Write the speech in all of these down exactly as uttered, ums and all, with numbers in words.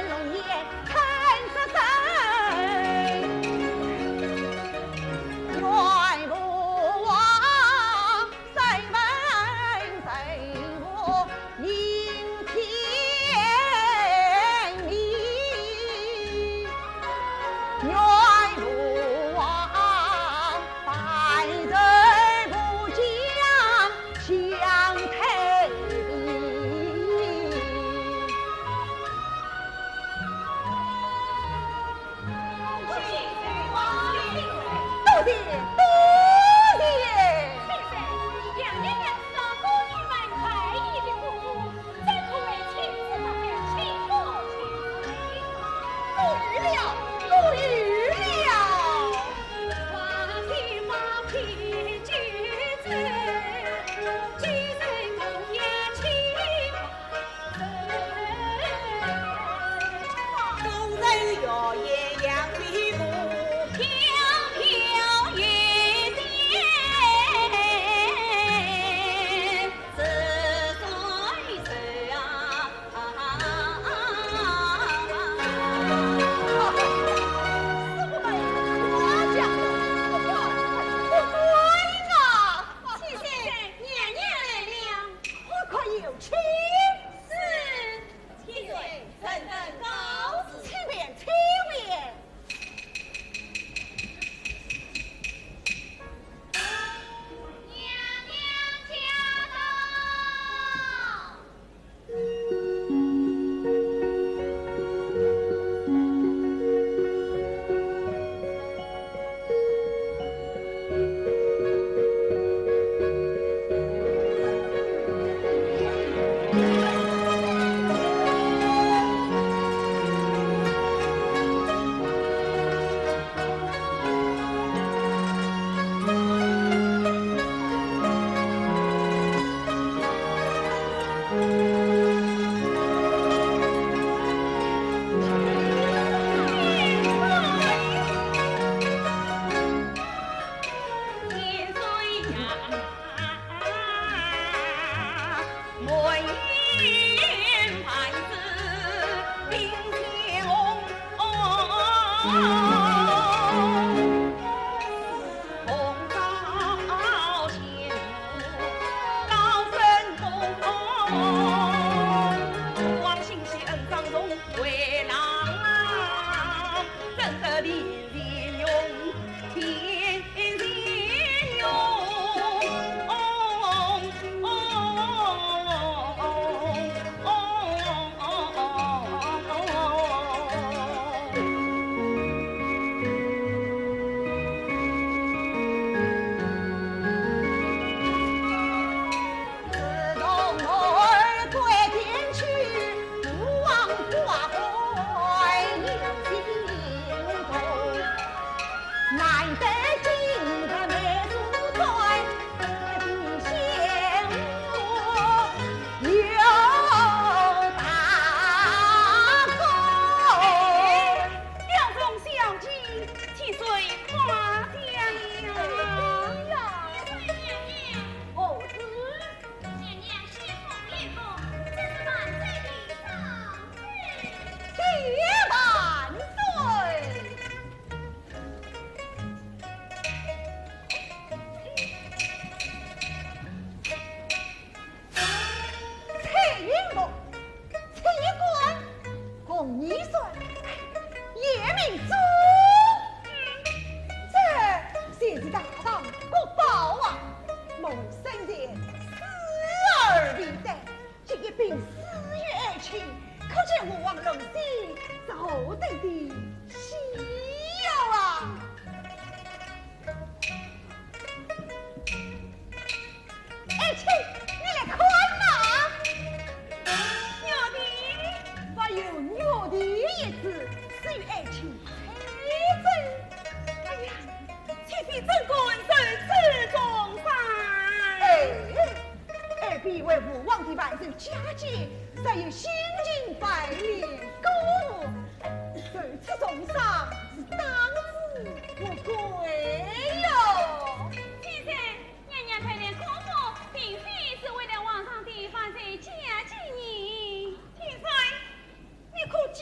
多谢，多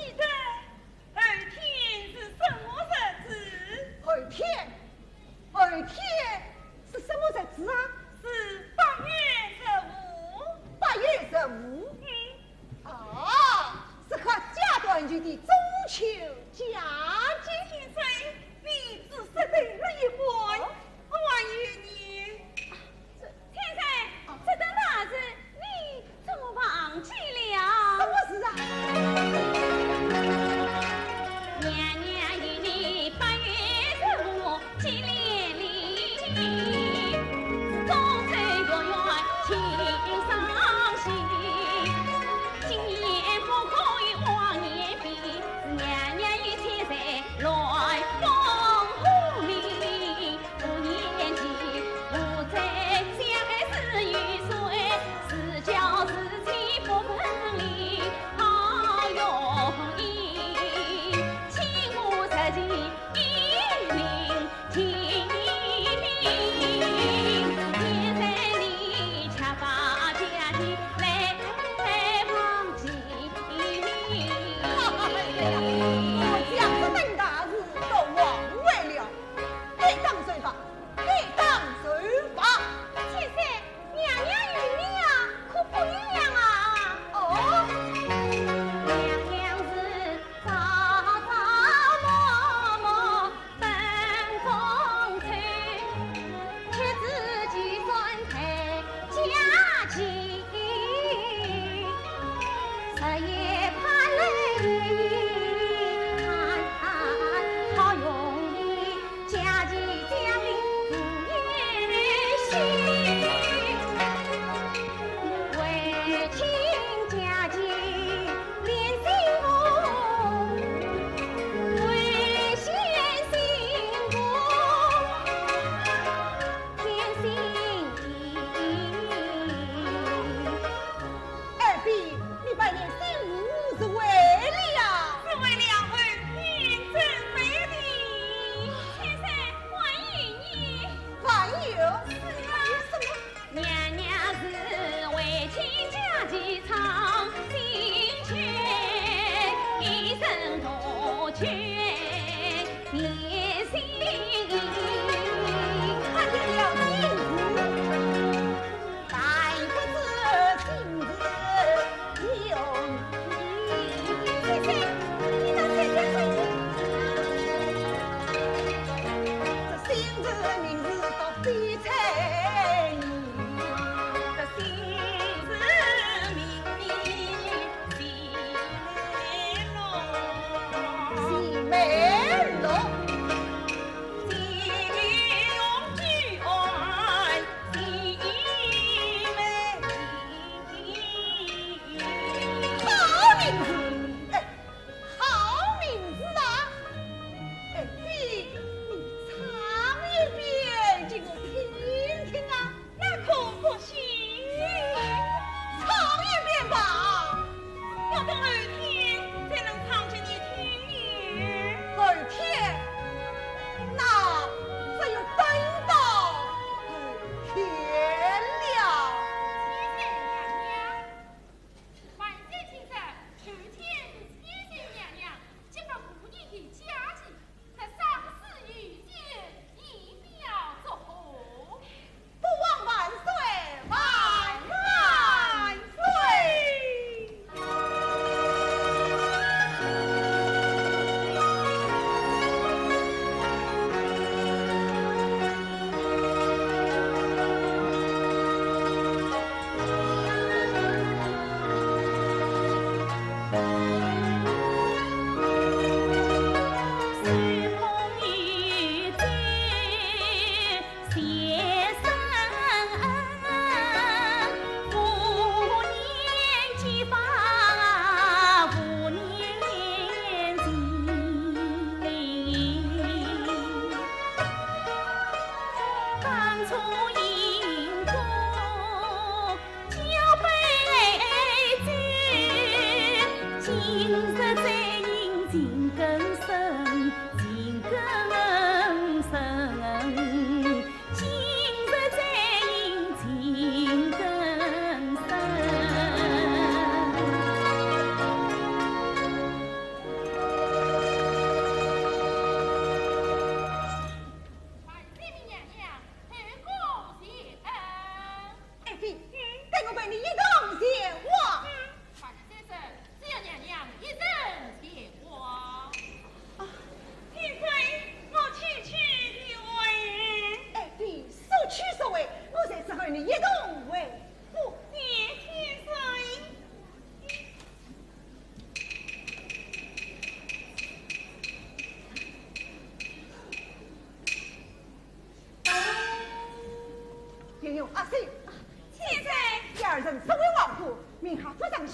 谢。求嫁接。天生，你只说对了一半，还有你。这，天生，这等大事你怎么忘记了？什么事啊？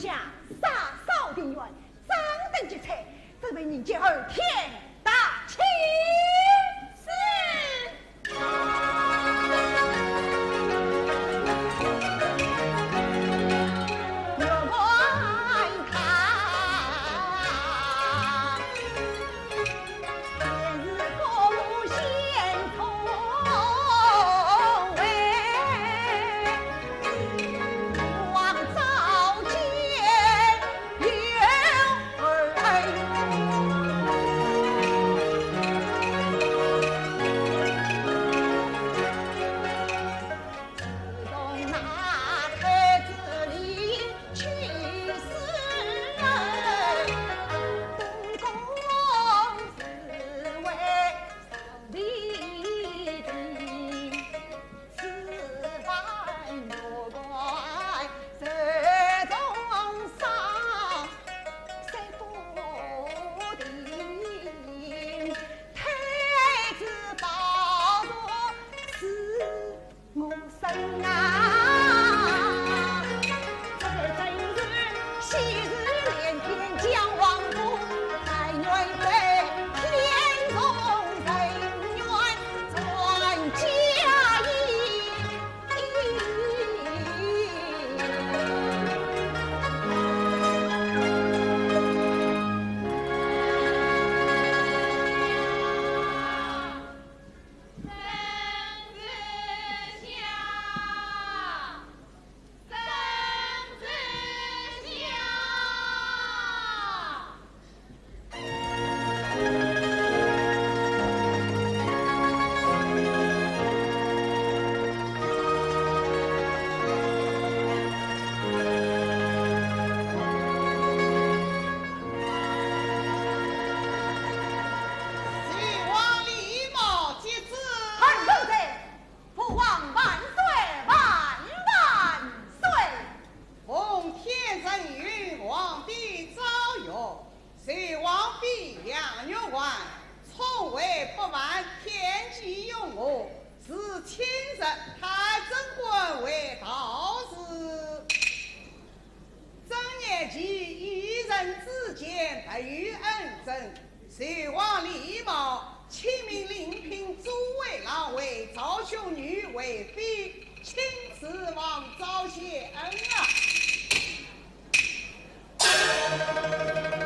下杀扫庭院，掌灯结彩，这位人间二天大庆。是。父王李瑁接旨。儿臣在。父王万岁，万万岁！奉天承运，皇帝诏曰： 隋王比杨玉环，聪慧不凡，天资勇武，是清日太子官位道士。曾念其一人之见，特有恩准。隋王李瑁亲命另聘诸位郎为赵兄女为妃，钦此王赵谢恩啊！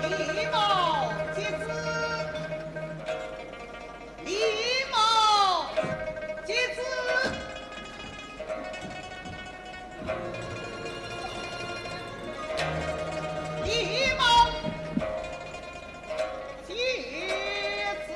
李瑁接旨，李瑁接旨，李瑁接旨。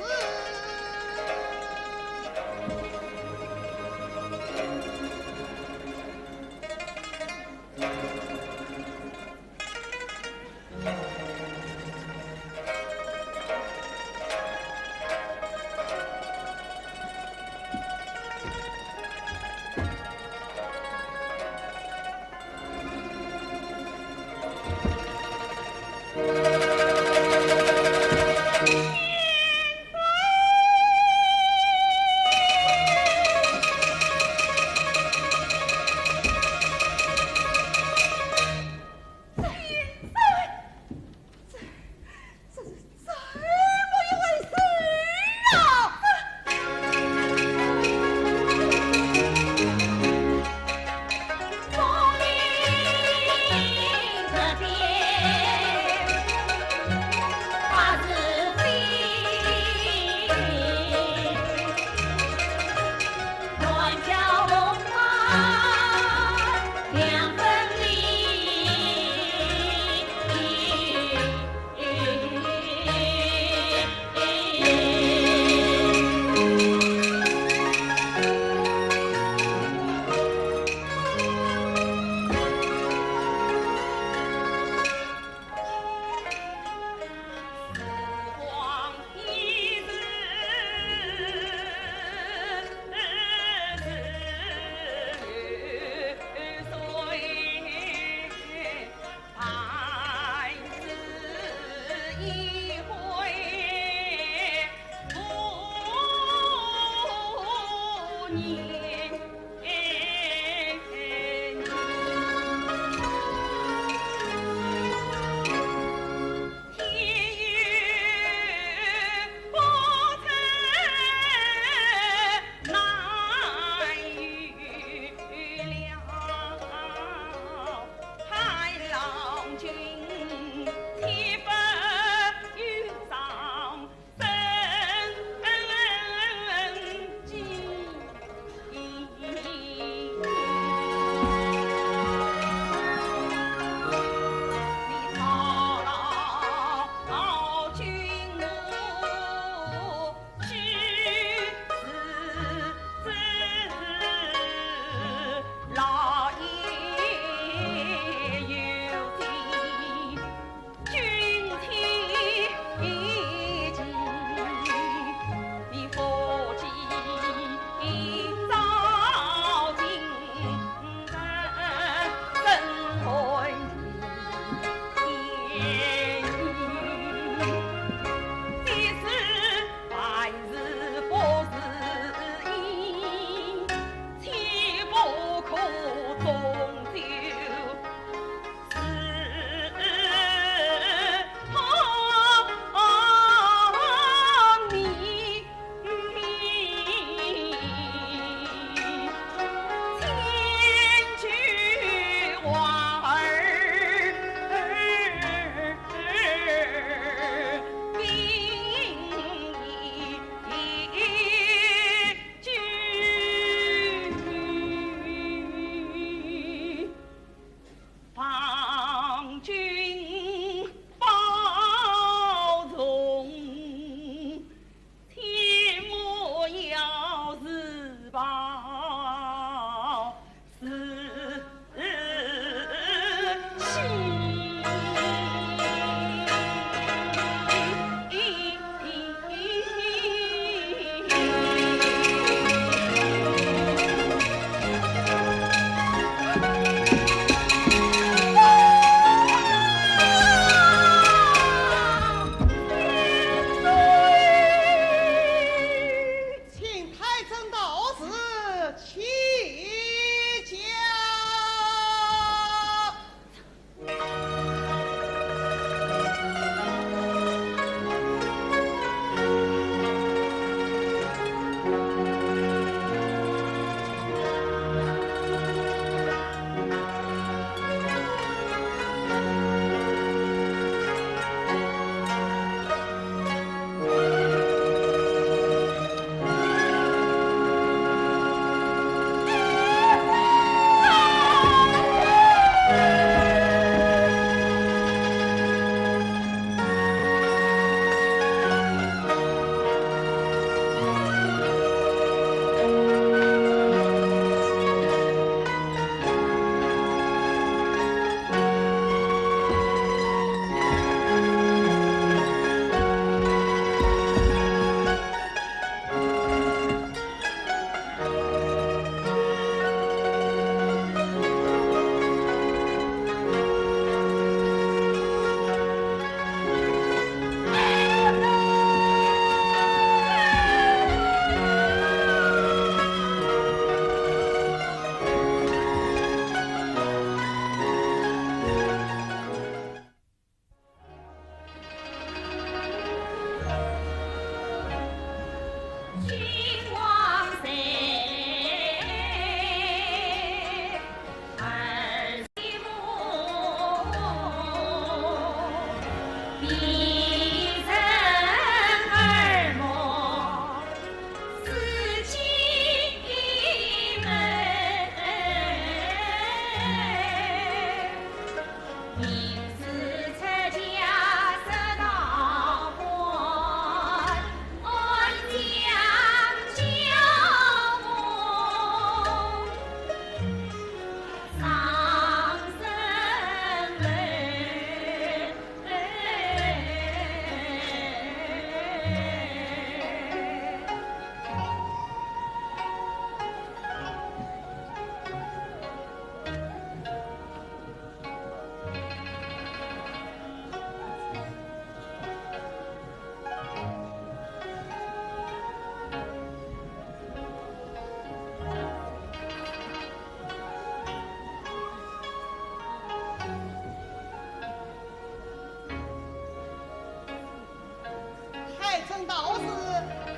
道士，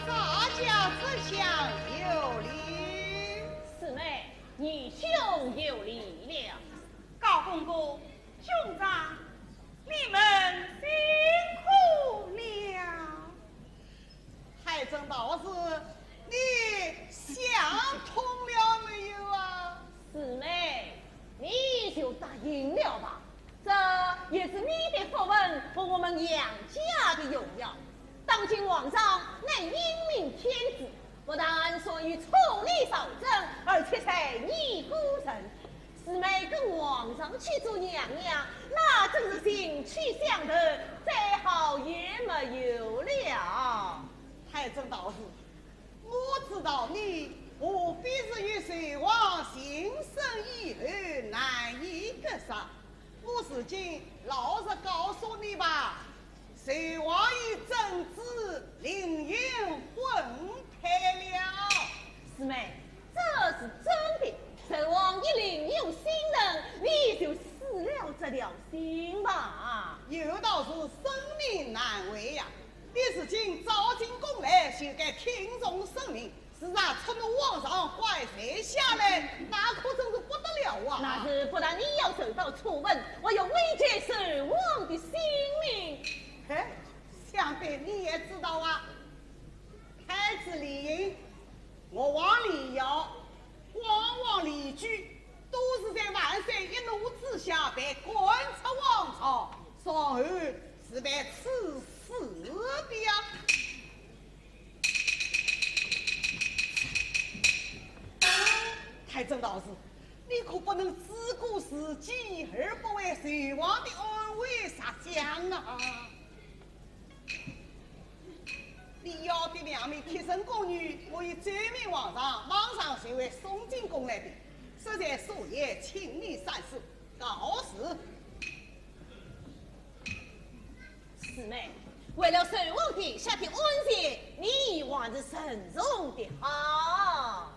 在下这厢有礼。师妹，愚兄有礼了。高公公，兄长，你们辛苦了。太真道士，你想通了没有啊？师妹，你就答应了吧，这也是你的福分和我们杨家的荣耀。当今皇上乃英明天子，不但善于处理朝政，而且才艺过人。师妹跟皇上去做娘娘，那真是情趣相投，再好也没有了。太真道士，我知道你，何必是与贼王情深意厚，难以割舍？我如今老实告诉你吧，贼王已正式另寻婚配了。师妹，这是真的。贼王已另有新人，你就死了这条心吧。有道是生命难违呀，你如今招进宫来，就该听从圣命， 是啊，触怒皇上，怪罪下来，那可真是不得了啊！那是不但你要受到处分，还要危及贼王的性命。嘿，想必你也知道啊，太子李渊、吴王李瑶、光王李举，都是在万岁一怒之下被赶出皇朝，然后是被赐死的呀。 太真道士，你可不能自顾自己而不为贼王的安危着想啊！李瑶的两名贴身宫女，我已奏明皇上，马上就会送进宫来的。这才所言，请你三思，告辞。 师妹，为了贼王殿下的安全，你还是慎重点好。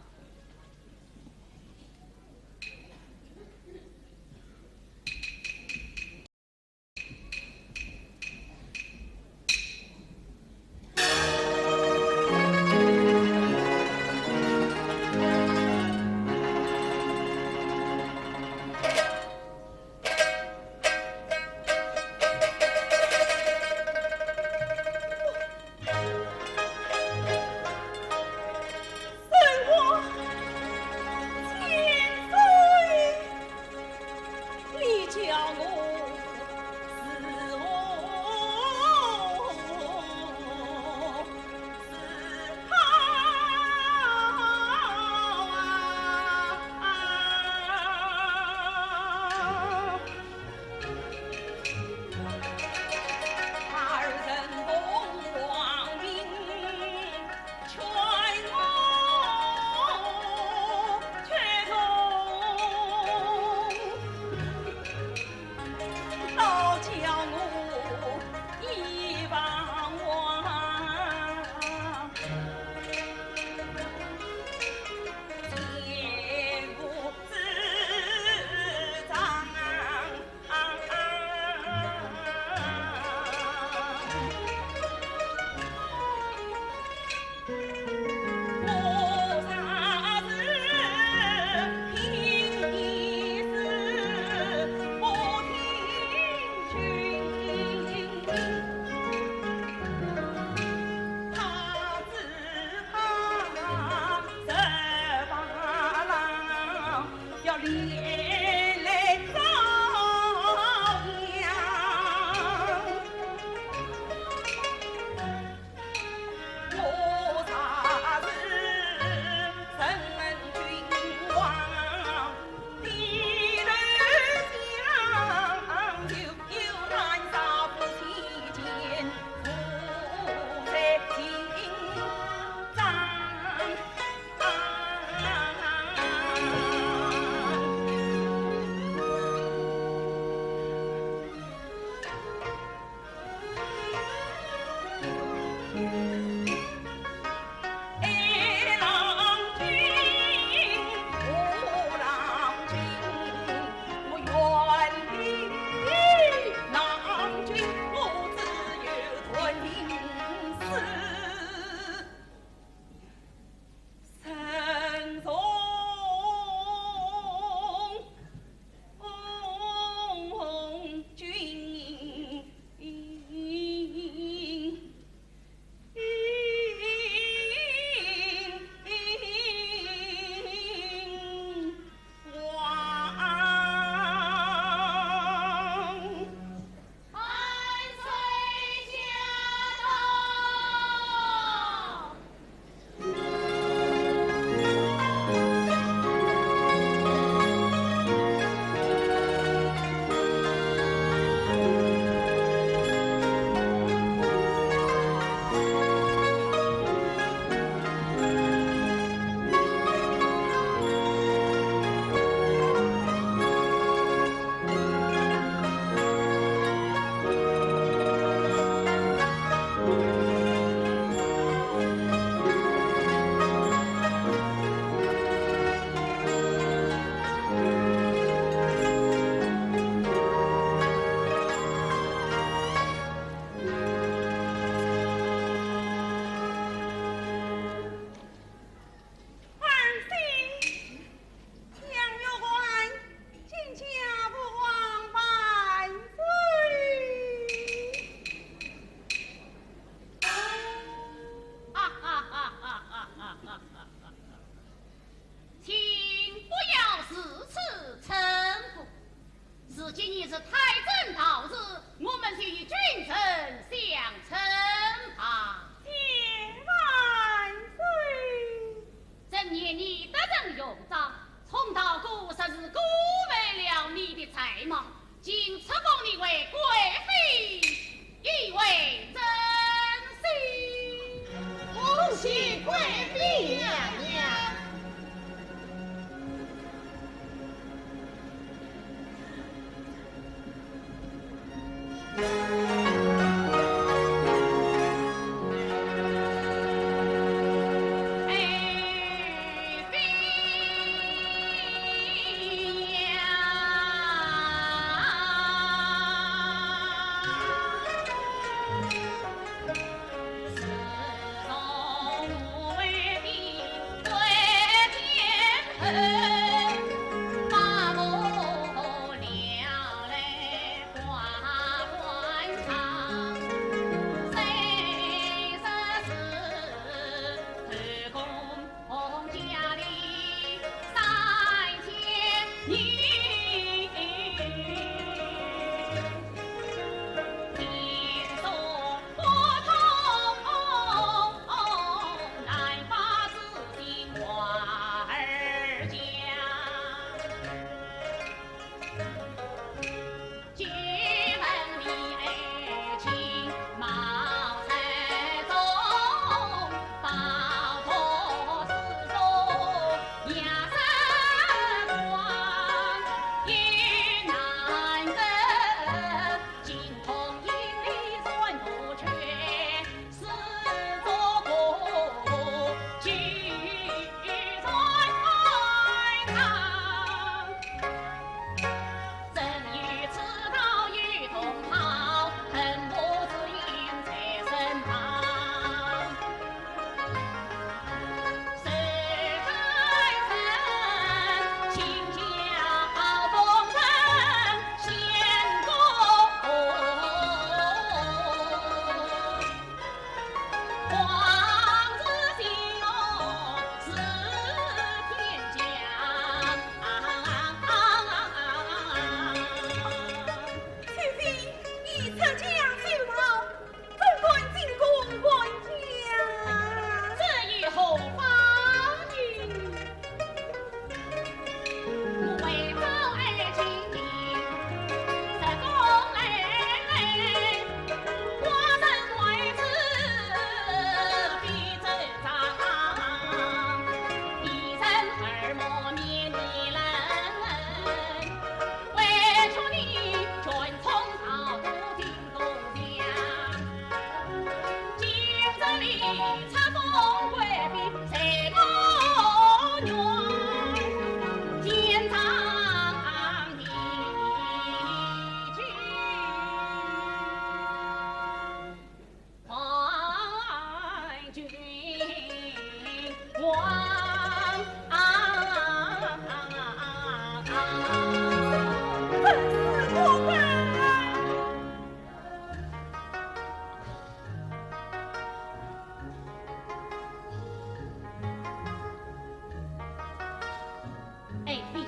爱妃，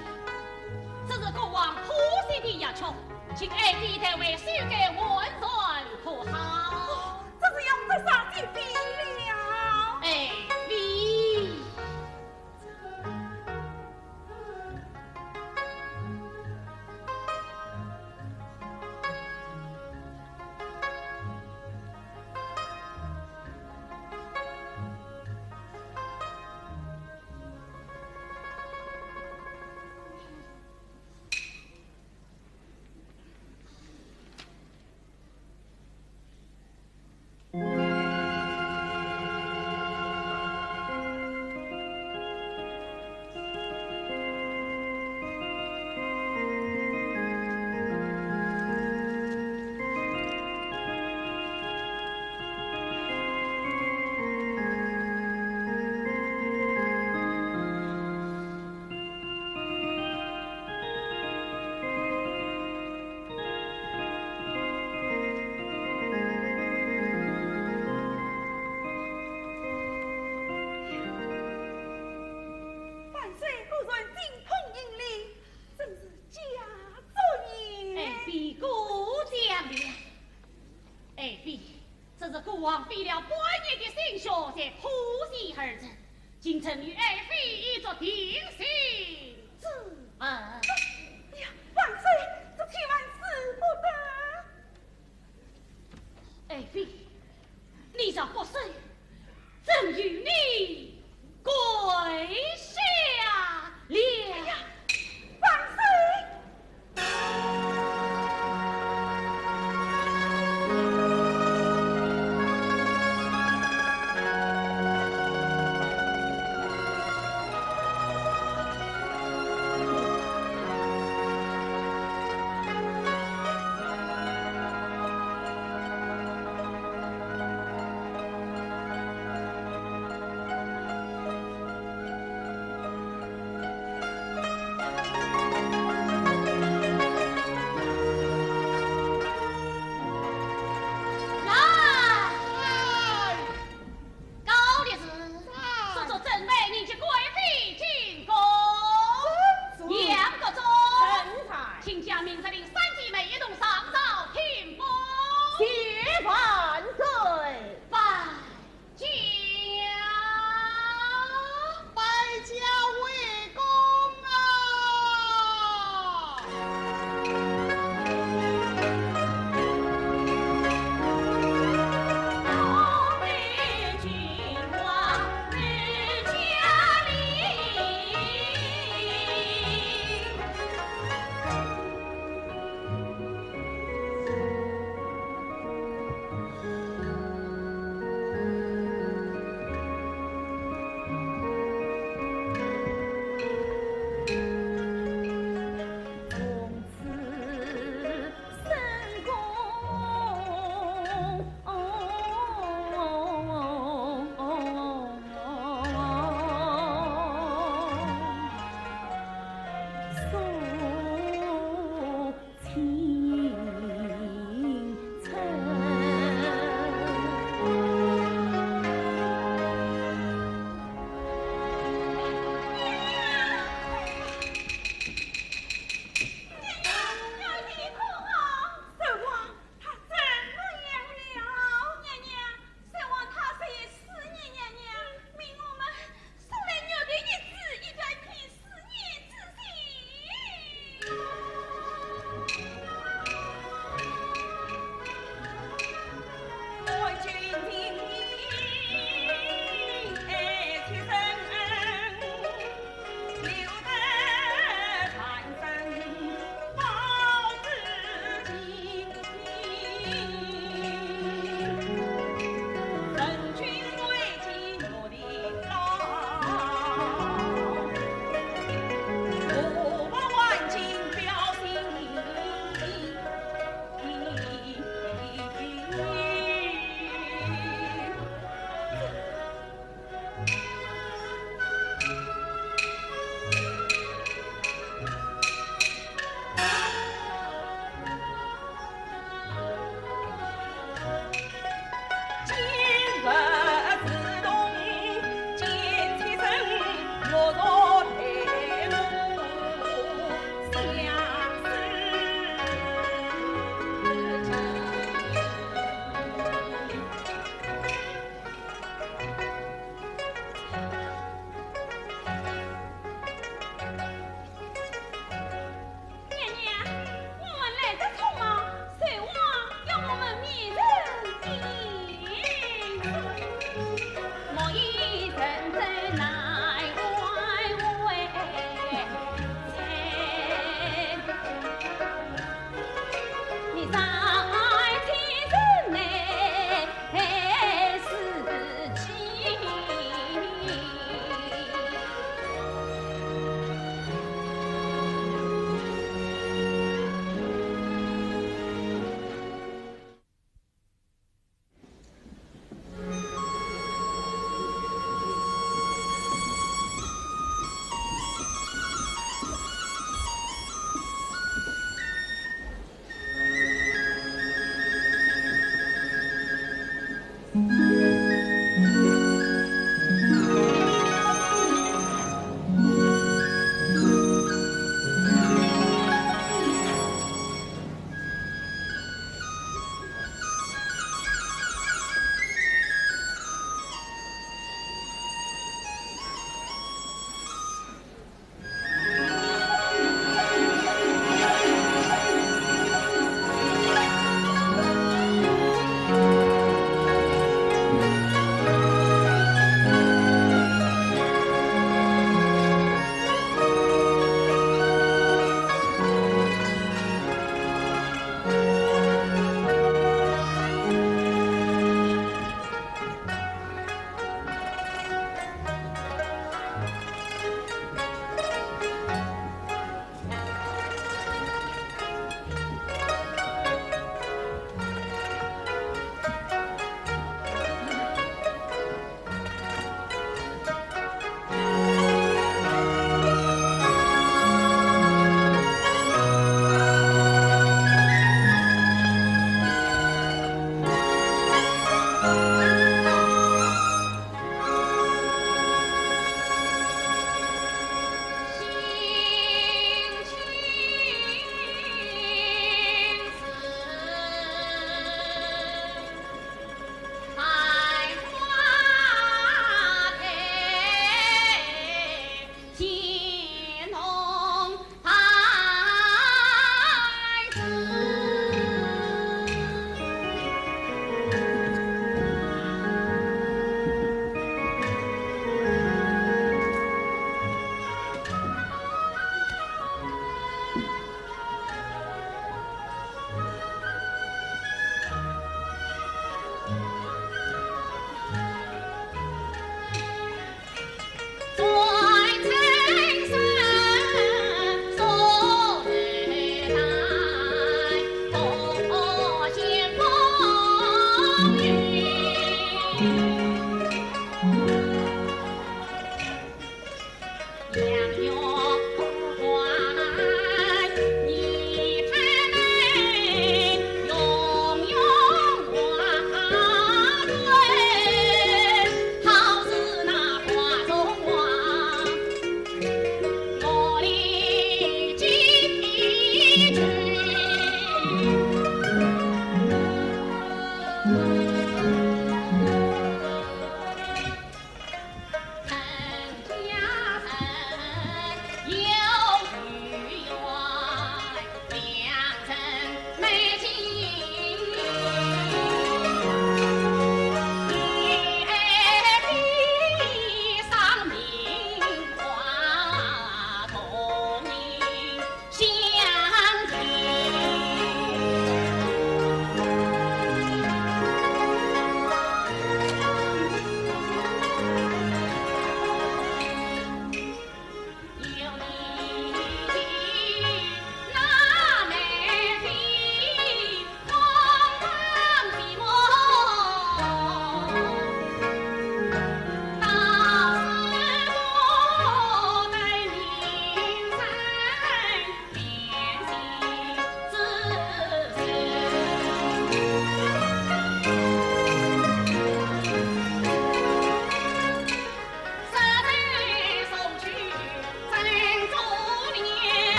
这是国王赐下的药曲，请爱妃代为修改换算可好？这是要折煞爱妃了。爱妃。万岁果然精通音律，真是佳作也。爱妃过奖了。爱妃，这是国王费了半日的心血才谱写而成， 今臣与爱妃一作定心之文。哎呀，万岁，这千万使不得！爱妃，你若不收，朕与你跪下了。哎呀，万岁！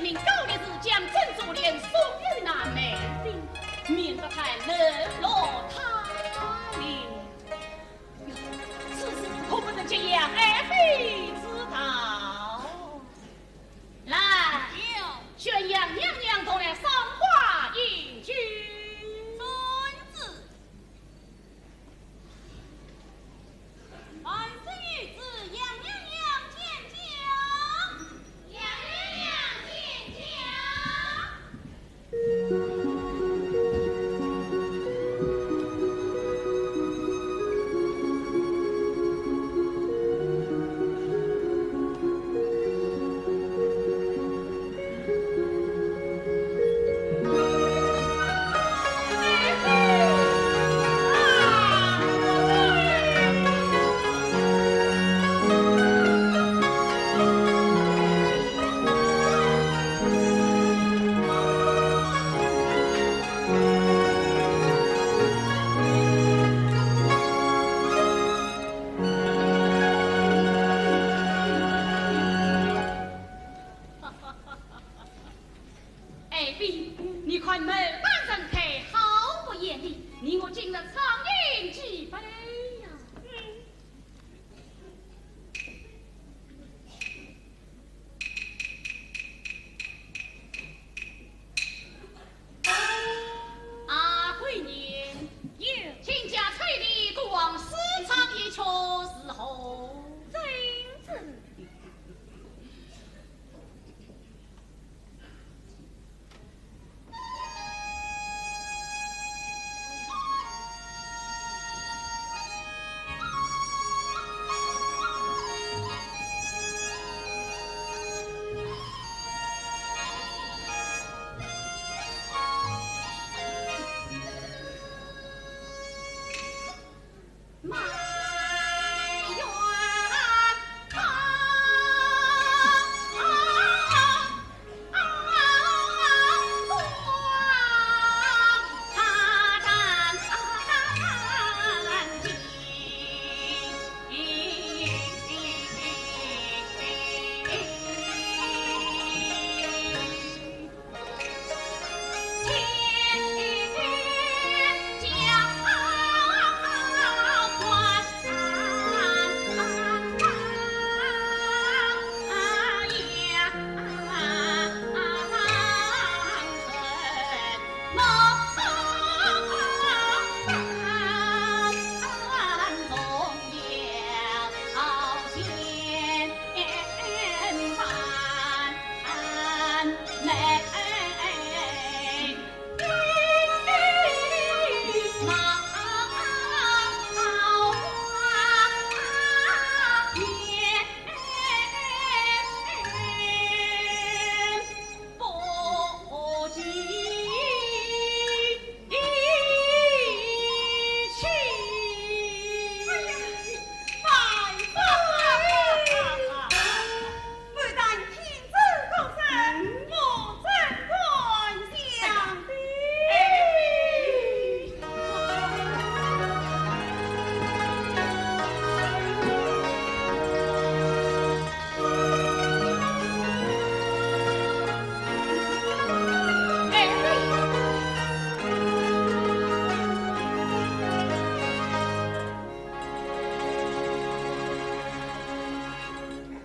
命高力士将珍珠链送与那美婢，免得她冷落他哩。哟，此事可不能揭扬爱妃之道。来，宣杨娘娘同来赏花饮酒。遵旨。 万岁御旨，杨娘娘见驾。杨娘娘见驾。 爱妃，你看牡丹盛开，好不掩礼，你我今日畅饮几杯呀。嗯。 啊，贵人。有。卿家催你过往私唱一曲，是何？遵旨。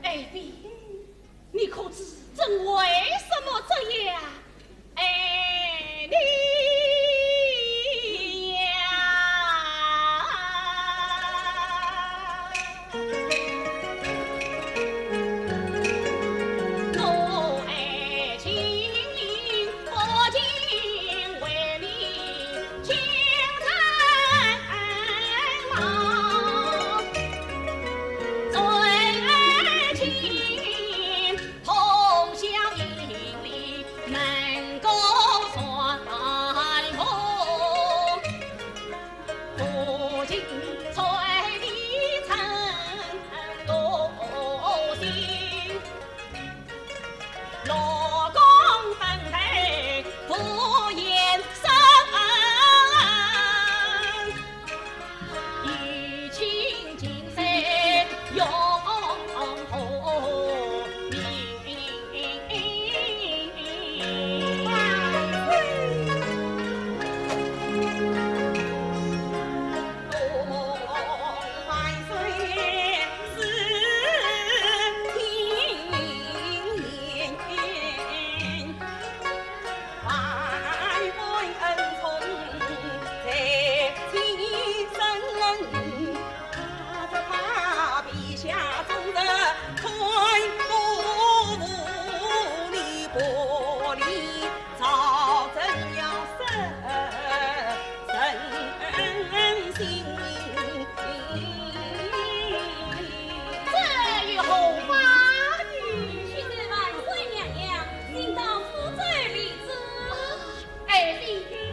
爱妃，你可知朕为什么这样爱你呀？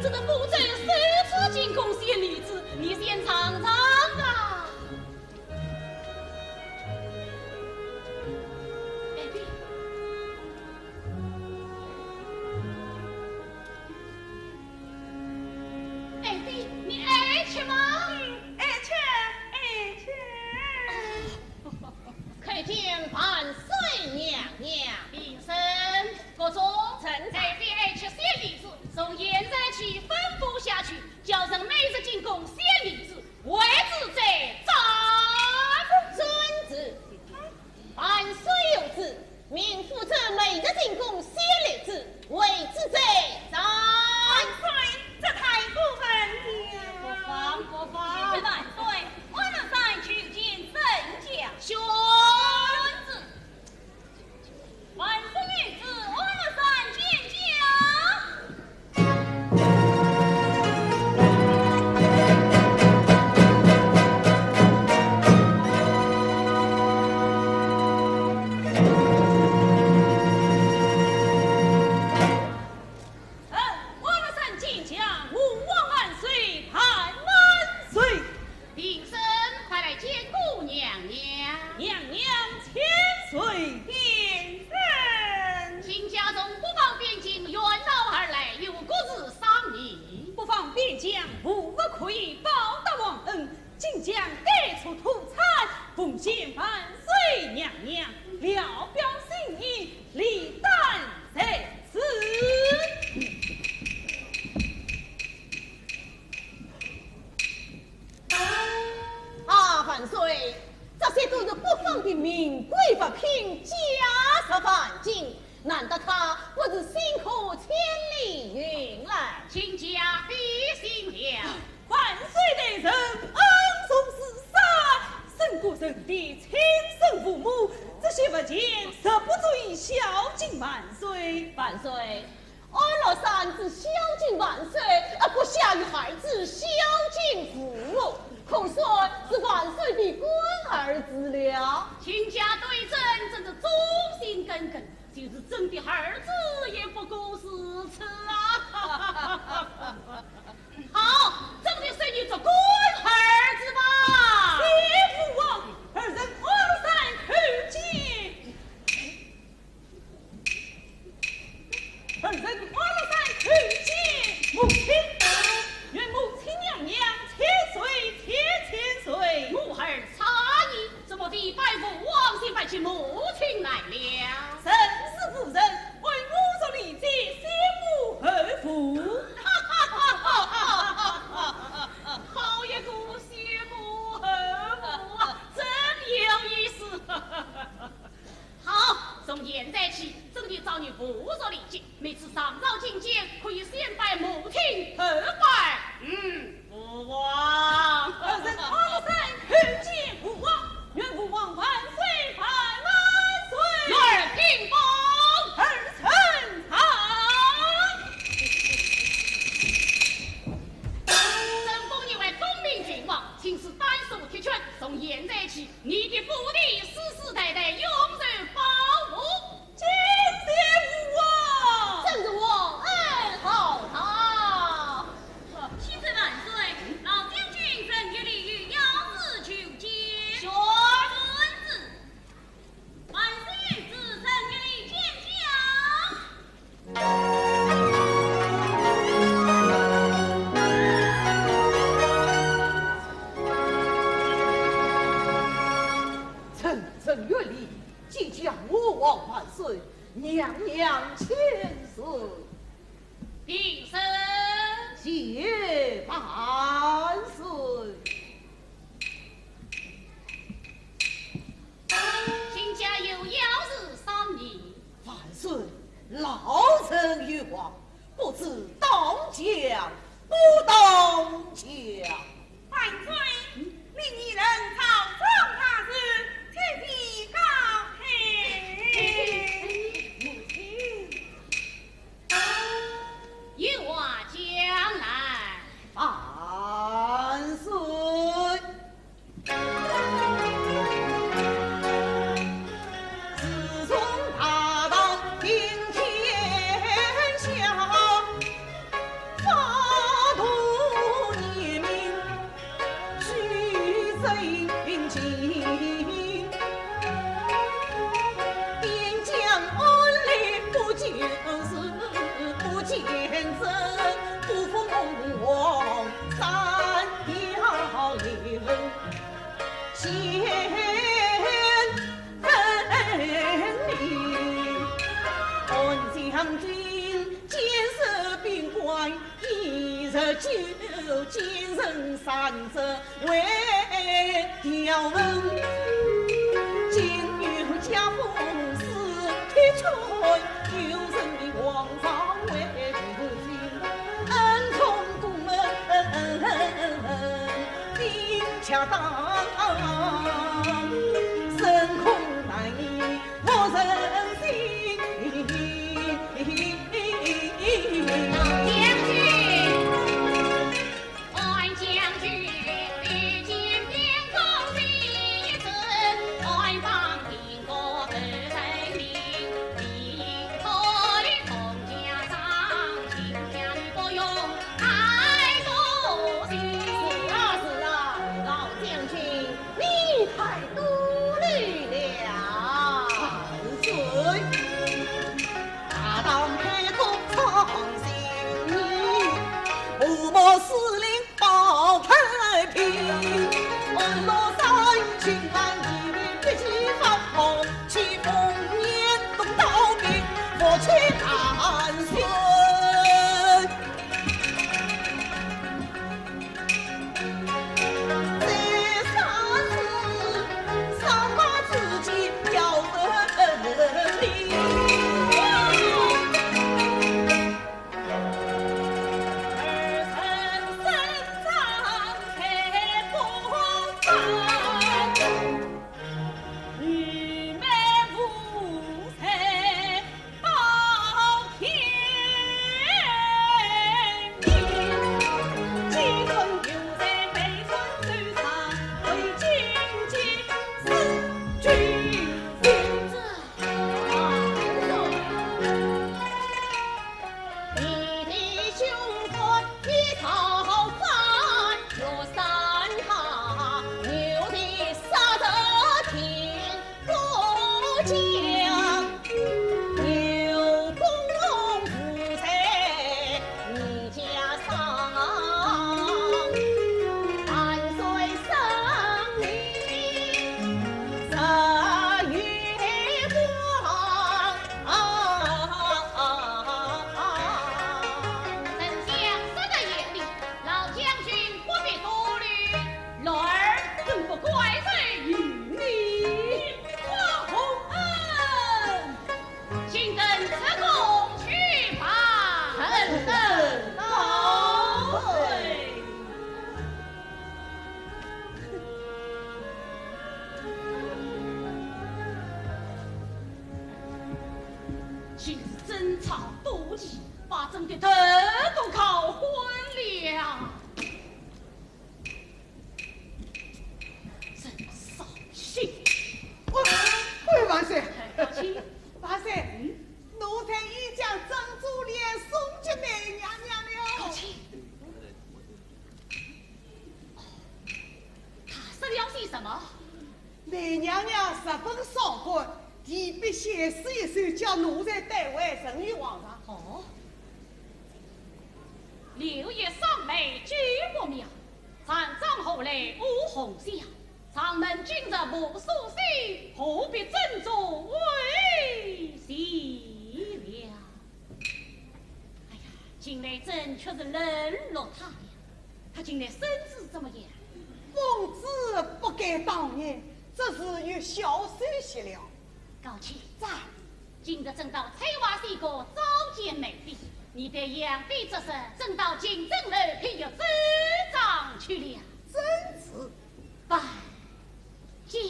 这个不知谁知进宫仙女子，你先尝尝吧。哎，对。哎，对，你爱吃吗？嗯，爱吃，爱吃。叩见万岁娘娘。平身。各种。臣在。爱妃爱吃仙女子，从现在起吩咐下去，叫人每日进宫仙女子，为之再斩。遵旨。万岁有旨，命府中每日进宫仙女子，为之再斩。万岁，这太过分了。不放，不放。万岁，安禄山求见圣驾。遵旨。 万岁有旨，安禄山见驾。嗯，安禄山见驾，吾皇万岁，万万岁。平身，快来见过娘娘。娘娘千岁。平身。亲家从北方边境远道而来，有国事商议。北方边疆无物可以报答皇恩，今将改错土产，奉献万岁娘娘，聊表心意，理当在此。 啊，万岁，这些都是北方的名贵物品，价值万金，难道他不是辛苦千里运来？亲家费心了。万岁大人恩重如山，胜过人的亲生父母，这些物件实不足以孝敬万岁。万岁， 安禄山之孝敬万岁，啊，不下于孩子孝敬父母，可算是万岁的干儿子了。亲家对朕真是忠心耿耿，就是朕的儿子也不过如此啊。好，朕的孙女做干儿子吧。谢父王，儿臣安禄山叩见。 儿臣安禄山叩见母亲，愿母亲娘娘千岁千千岁。母儿差矣，怎么非拜父王，先拜起母亲来了？正是夫人，为母若理解，先母后父。好一个先母后父啊，真有意思。 好，从现在起，朕就照你父所理解，每次上朝觐见，可以先拜母亲，后拜，嗯，父王。儿臣安禄山叩见父王，愿父王万岁万万岁。儿臣平。儿臣在。朕封你为东平郡王，亲赐丹书铁券，从现在起， 你的府邸世世代代永受保护。敬谢父王。朕是王恩浩荡。启奏万岁，老将军陈玉礼有要事求见。宣旨。万岁有旨，陈玉礼见驾。 臣陈玉礼见驾，吾皇万岁，娘娘千岁。平身。谢万岁。 亲家有要事商议。万岁，老臣有话，不知当讲不当讲。万岁，你二人朝中大事，请提高抬。有话讲来。万岁。将军见色变怪，一日酒，奸臣三者为条文。今有加封四天春，有人命皇上为父亲，恩重过门，并恰当，深恐难以 我忍心。老将军，俺将军历尽兵戈历史，俺方兵戈不成名，你可以同家上，秦将不用太过心。是啊，是啊，老将军， 你太多虑了。万岁！大唐开国创新，五马司令保太平，安禄山巡抚一骑放火，七封严冬道兵，我去万岁。 丞相说得有理，老将军不必多虑。 男儿怎不怪罪于你？花红恩，请等出宫去吧。臣等告退。今日争吵多疑，把朕的头都搞昏了。 真扫兴！哎，哎，万岁！高卿。万岁，嗯？奴才已将珍珠链送给梅娘娘了。高卿，她说了些什么？梅娘娘十分伤感，提笔写诗一首，叫奴才带回呈与皇上。哦，柳叶双眉举不妙， 长江后来无红霞，长门今日无苏州，何必珍珠为谁了？哎呀，近来朕却是冷落她了。她近来身子怎么样？奉旨不敢当言，只是有小休息了。 高卿。在。今日朕到采花仙阁召见梅妃，你待扬笔作诗，朕到勤政楼批阅奏章去了。遵旨。拜见。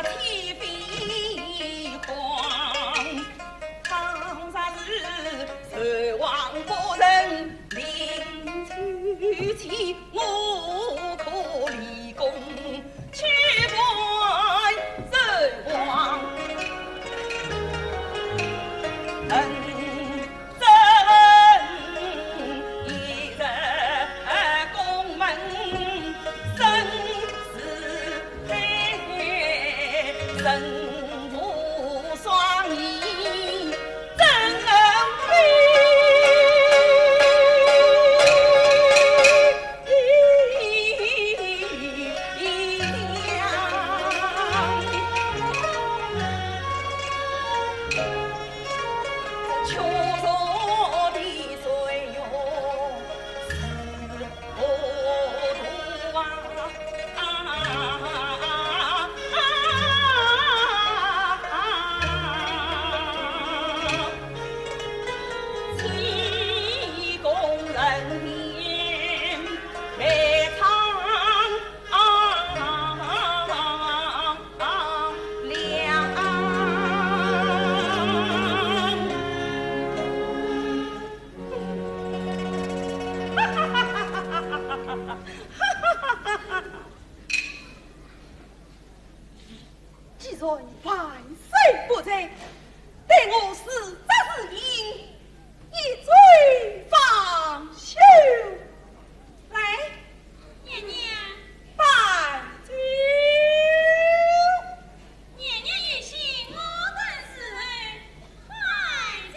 天飞光，倘若是受王夫人临去，我可立功，去拜受王。 既然万岁不在，待我自作自行，一醉方休。来，娘娘。摆酒。娘娘有心，我等侍候。快走。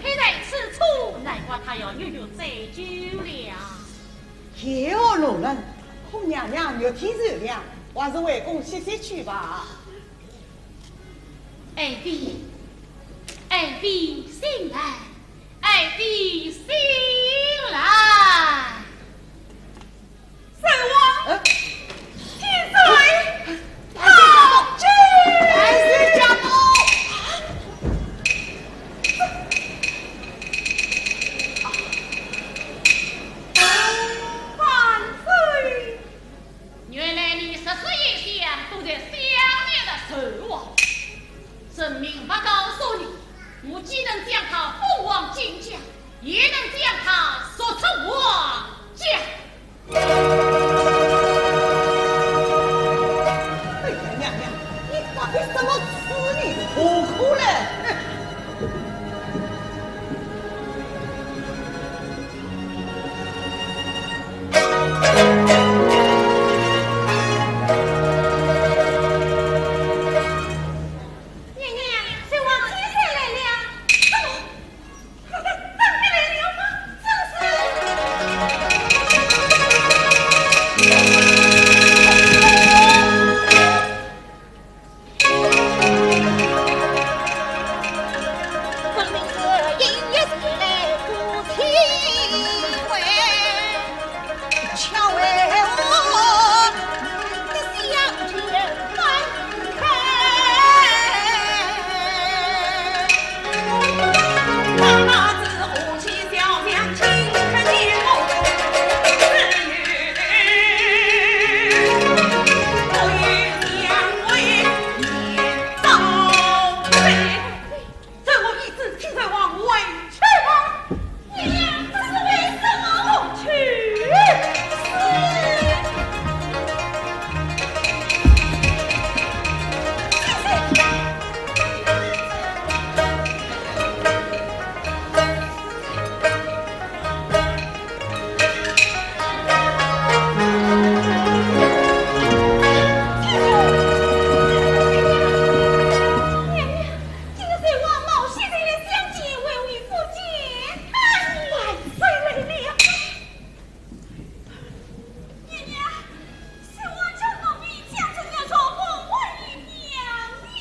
佩戴此处，难怪他要日日醉酒了。也何路人，恐娘娘热天受凉，还是回宫歇息去吧。爱妃，爱妃醒来，爱妃醒来。 寿王，嗯？千岁，哎，哎，哎，哎，哎，哎，哎，哎，万岁！原来你日思夜想，都在想念着寿王。朕明白告诉你，我既能将他封王进宮，也能将他逐出王家。 哎呀，娘娘，你发的什么痴呢？何苦嘞？娘娘，寿王千岁来了。什么？ 今日寿王冒险前来相见，为何不见？万岁来了！娘娘，寿王叫奴婢将这条绸布还与娘娘。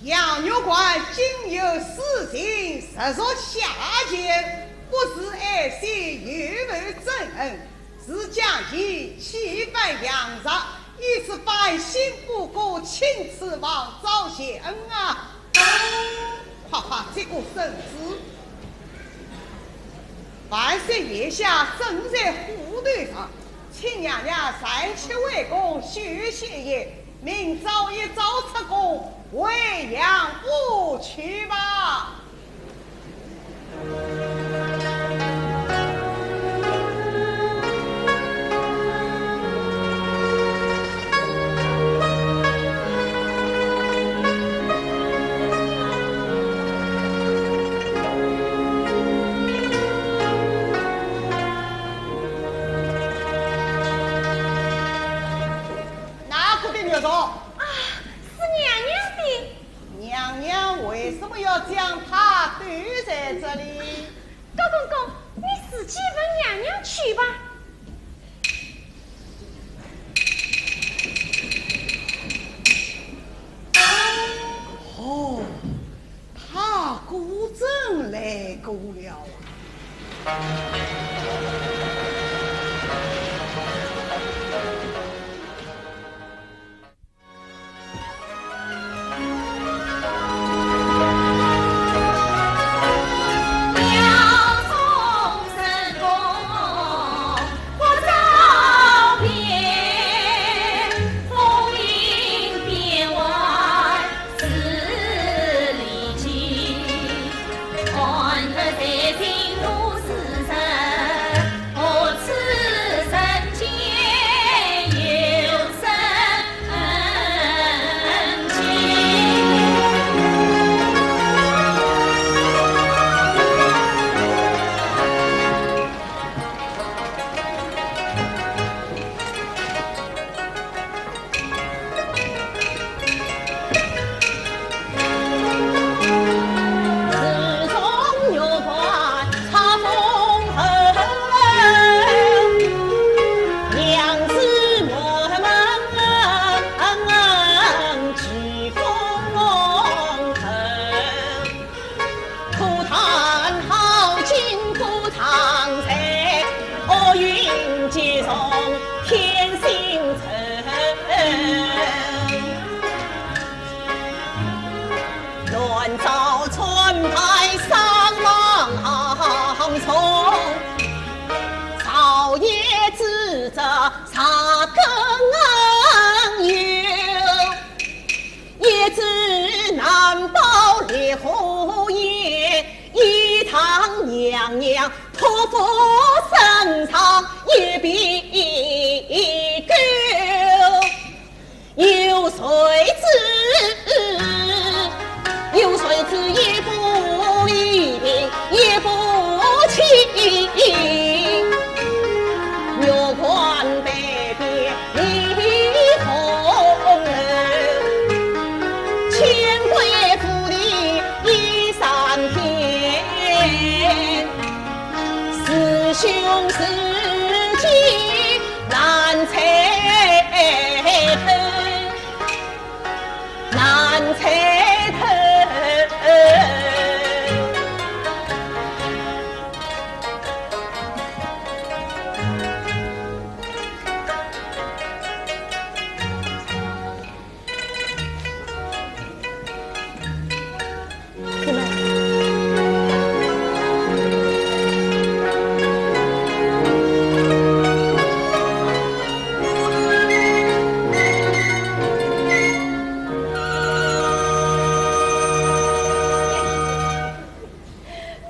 杨玉环今有私情，直属下贱，不是爱惜，又无憎恨，是将其气愤养着，以致反心不顾，请此王招贤恩啊！快快接过圣旨。 万岁殿下正在虎头上，请娘娘暂且回宫休息一夜，明朝一早出宫回阳府去吧。 哪个的玉镯？啊，是娘娘的。娘娘为什么要将它丢在这里？高公公，你自己问娘娘去吧。无聊啊。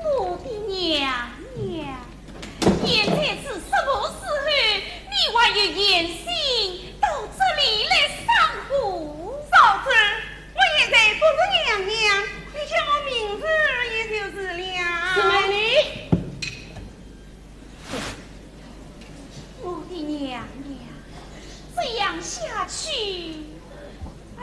我的娘娘，现在是什么时候，你还有闲心到这里来赏花？嫂子，我现在不是娘娘，你叫我明珠儿也就是了。四妹你。我的娘娘，这样下去，唉。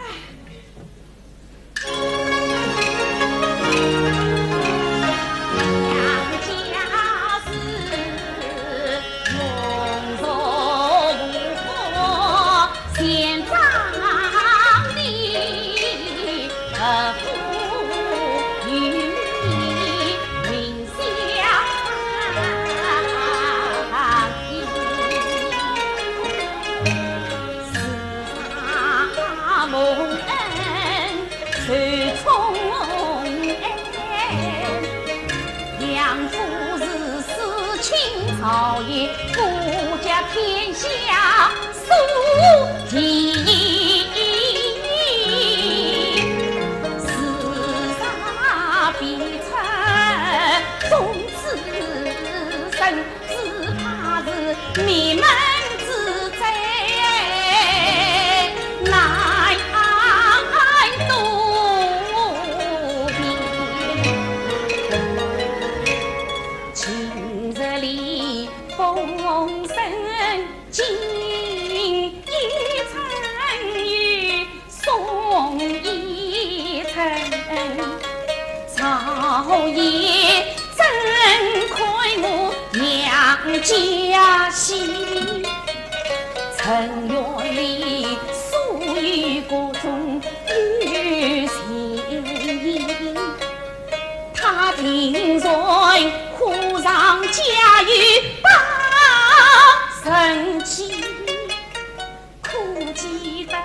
几番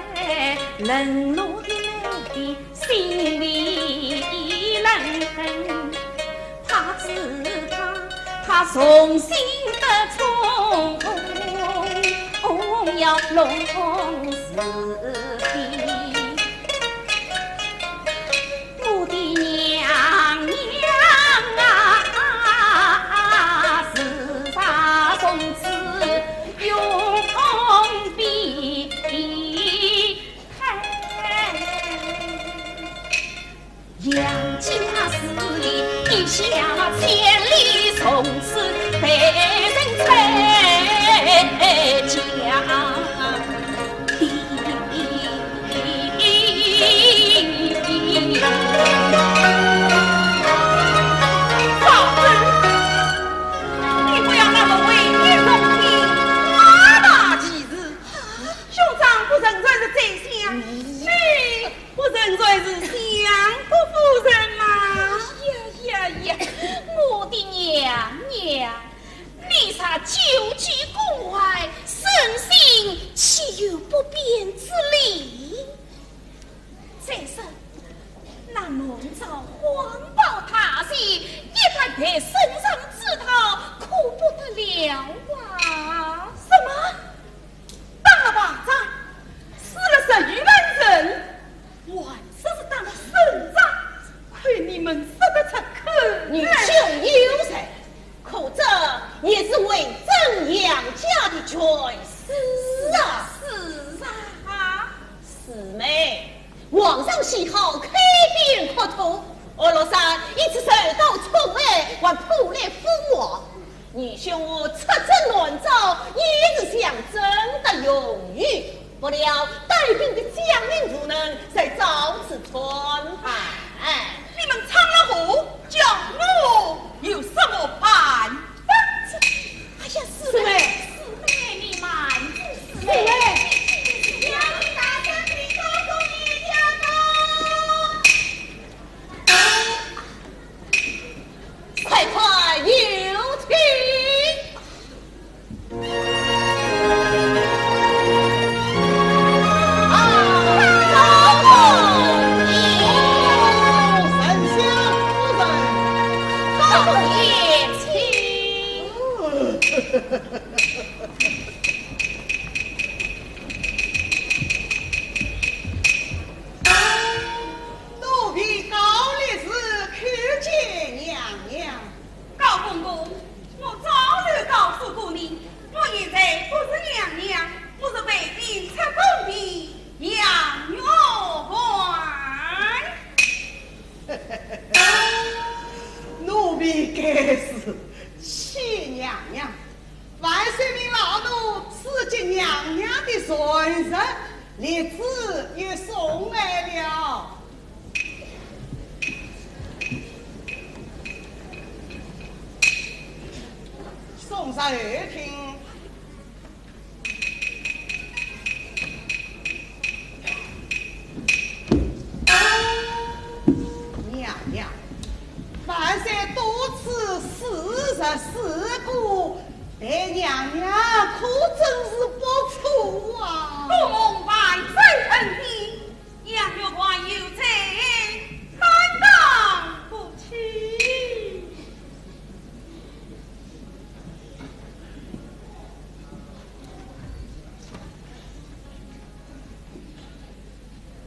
冷落的妹的心里冷，怕是他，他重新的冲，要弄是非。 我的娘娘啊，自打从此永别开。杨家势力一下千里，从此被人拆家。 嫂子，你不要那么危言耸听，夸大其词。兄长不承认是宰相，你不承认是相国夫人吗？呀呀呀，我的娘娘！ 你才久居宫外，身心岂有不便之理？再说，那明朝皇宝塔前一百代圣上之道，可不得了啊！什么？ 打了败仗，死了十余万人，还说是打了胜仗，亏你们说得出口。你胸有成竹，可知你是威震杨家的权势啊！是啊。四妹，皇上喜好开边扩土，安禄山一直受到宠爱，还破例封王。 你兄我出征南朝，也是想争得荣誉，不料带兵的将领无能，才遭此惨败。你们闯了祸，叫我有什么办法？哎呀，四妹，四妹，你慢着，四妹。四妹。 快快有请。啊，招供。哦，丞相夫人。招供。奴婢高力士叩见娘娘。高公公，我早就告诉过你，我现在不是娘娘，我是被命出宫的杨玉环。奴婢该死，启娘娘。 万岁命老奴赐给娘娘的传日，立旨又送来了。送上后厅。 娘娘，万岁多次赐日赐过，待娘娘可真是不错啊！多蒙万岁恩典，杨玉环有罪，担当不起。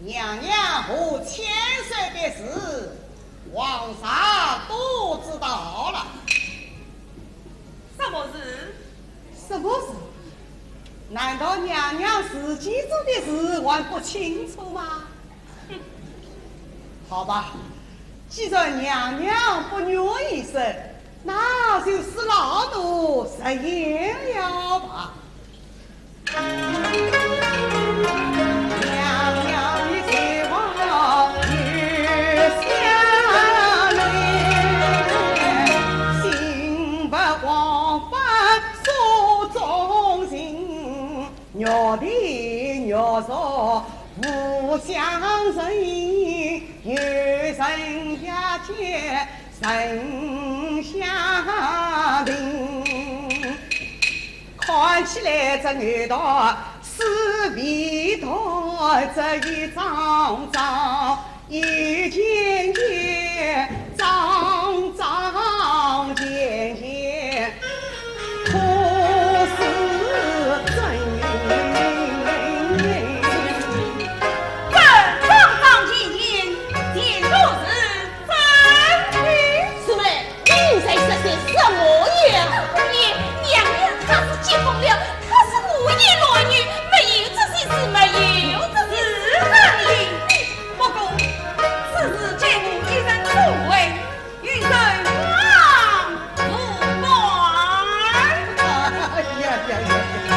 娘娘和千岁的事，皇上都知道了。什么事？什么事？难道娘娘自己做的事还不清楚吗？哼。好吧，既然娘娘不愿意说，那就恕老奴直言了吧。 看起来这女道是未到这一桩桩，一件件，桩桩件件，可是真。这桩桩件件，全都是真的。师妹， 你在说些什么呀？姑爷，娘娘她是急疯了，她是胡言乱语，没有这些事，没有这些事。不过，此事皆我一人所为，与人无关。哎呀呀呀呀！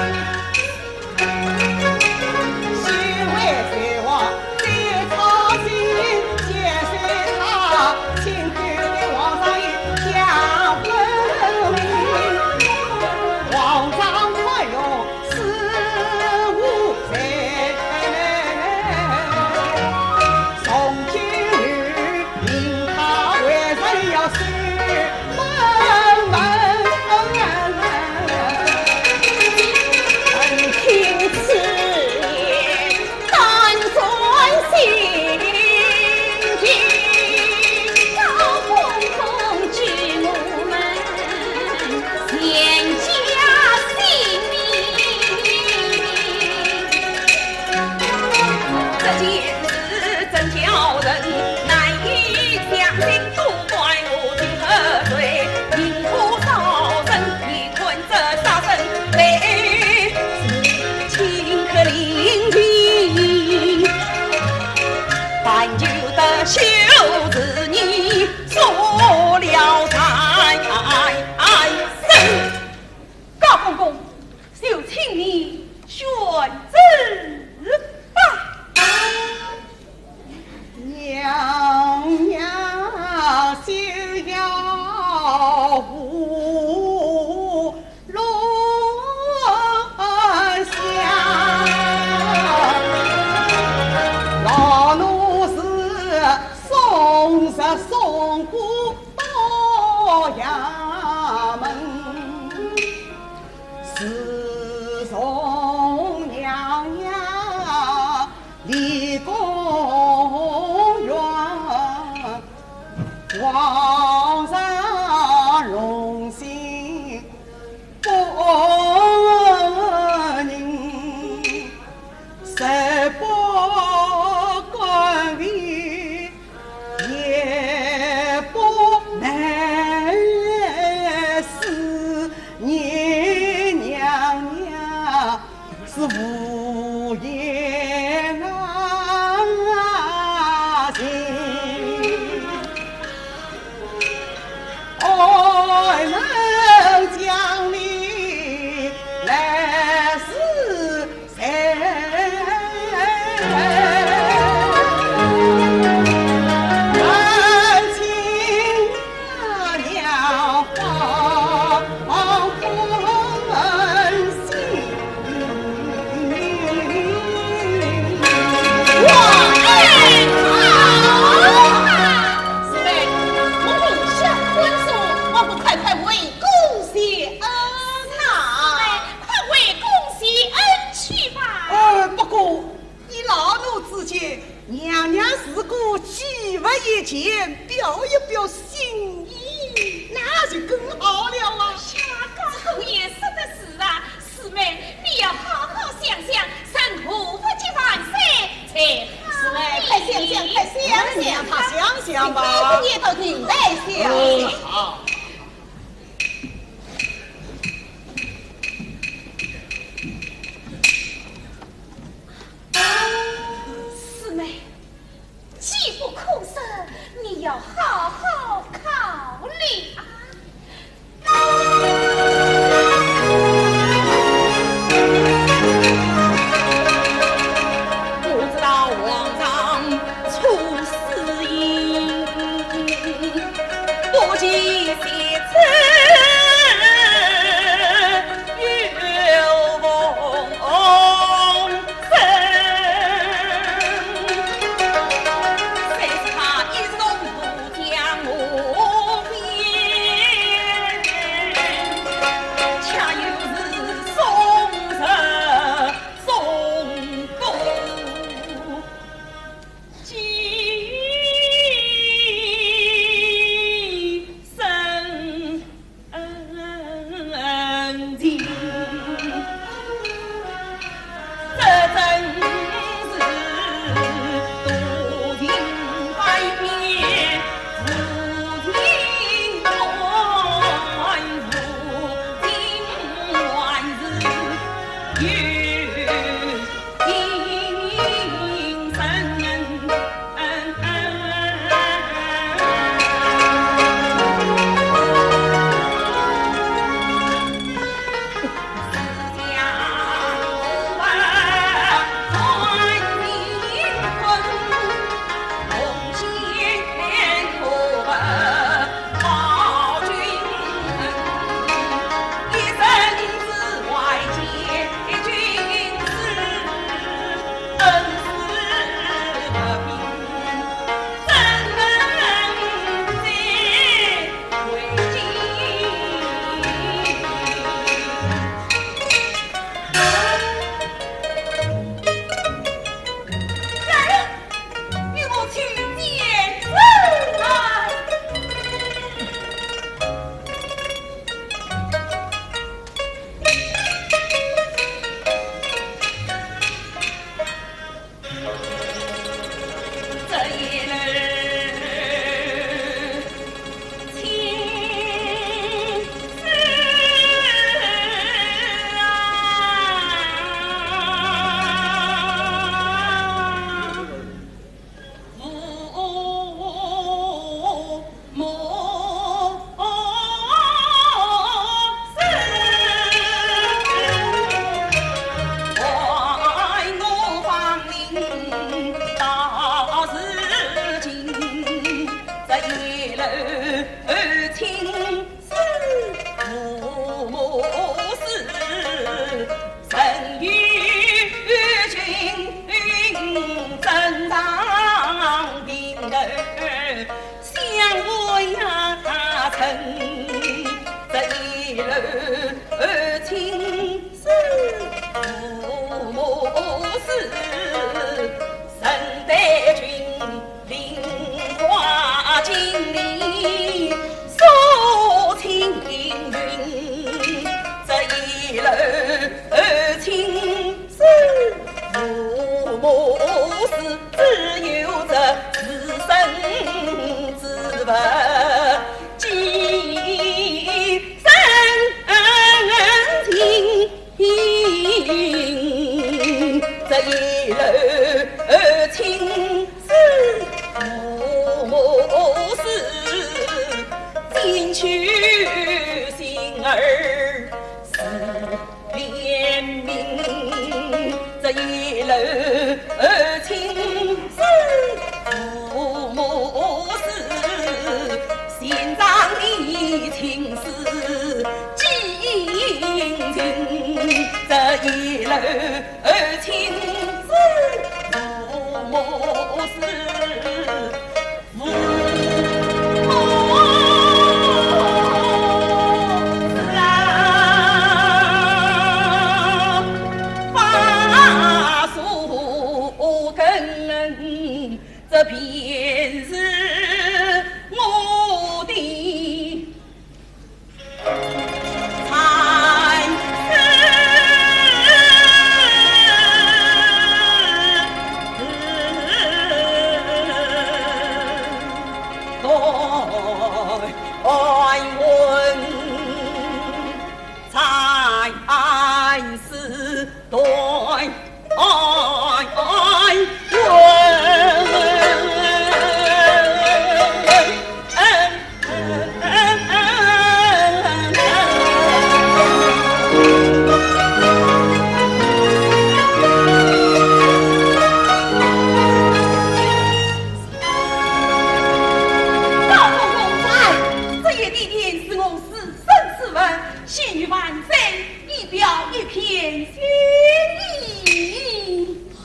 高公公， 就请你选择吧。娘娘休要胡乱想，老奴是送死送骨 到衙门。自从娘娘离宫远，皇上龙心不宁，十八官位 也不能思念娘娘是无言啊情。爱能将你来世 快回宫谢恩去吧。呃，不过，以老奴之见，娘娘是个既不言，表一表心意，那就更好了啊。呀，高公爷说的是啊，师妹，你要好好想想，如何不急万岁才好。师妹，快想想，快想想。让他想想吧。高公爷到底再想想。嗯，好。 师妹，机不可失，你要好好考虑啊。老公公在，这一点点是我自身之份，心愿万岁，以表一片心意。好，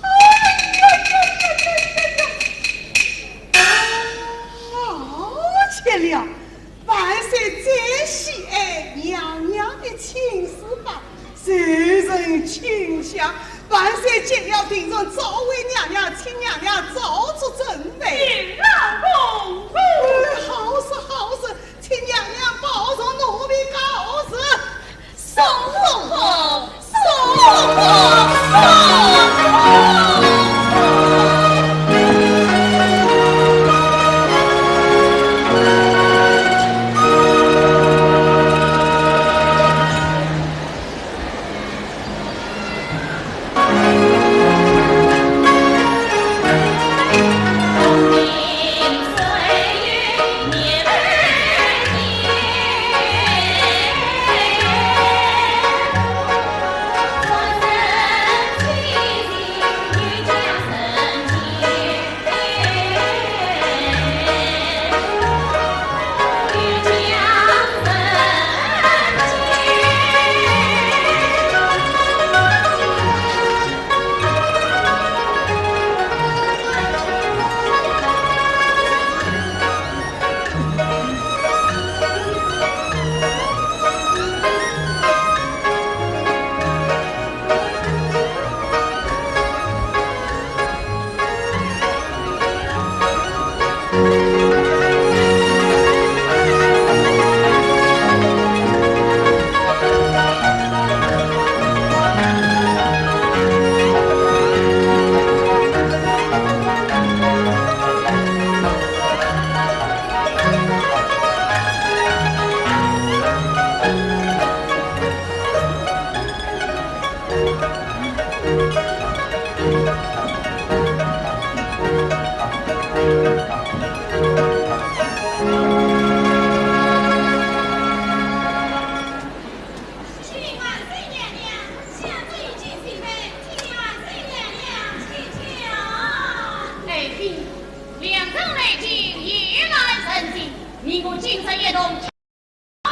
罢了，万岁最喜爱娘娘的亲事吧。 谁人卿相，万岁见了定然早为娘娘，请娘娘早做准备。老公公。哎，好事好事，请娘娘保重，奴婢告辞。送送送送送。良辰美景，夜来人静，你我今生一同啊。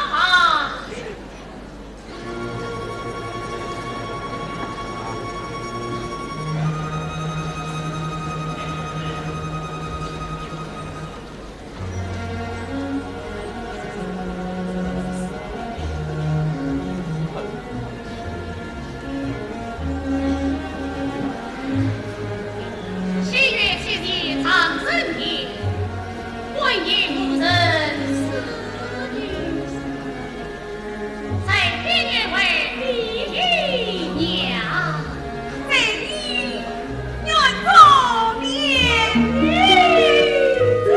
七月七日长生殿，观音无人师女，在天愿为你娘，在你 愿做年年子。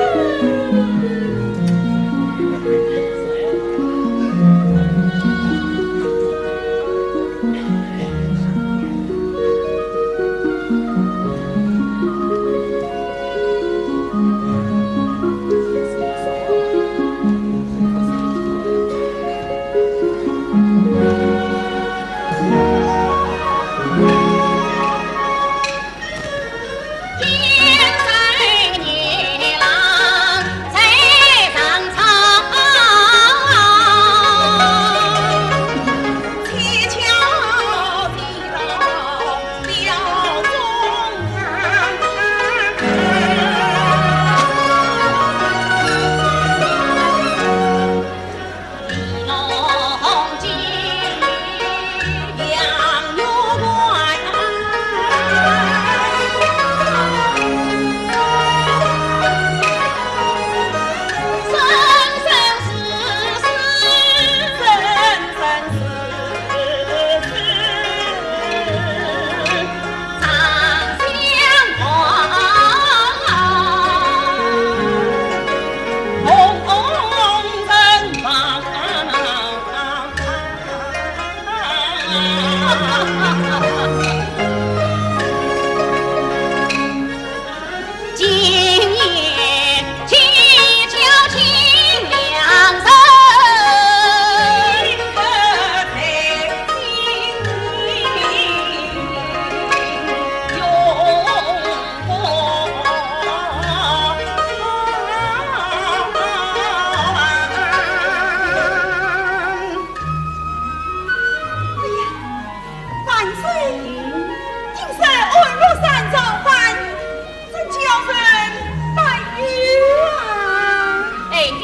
哎呀，万岁！今日安禄山造反，真叫人担忧啊！爱妃，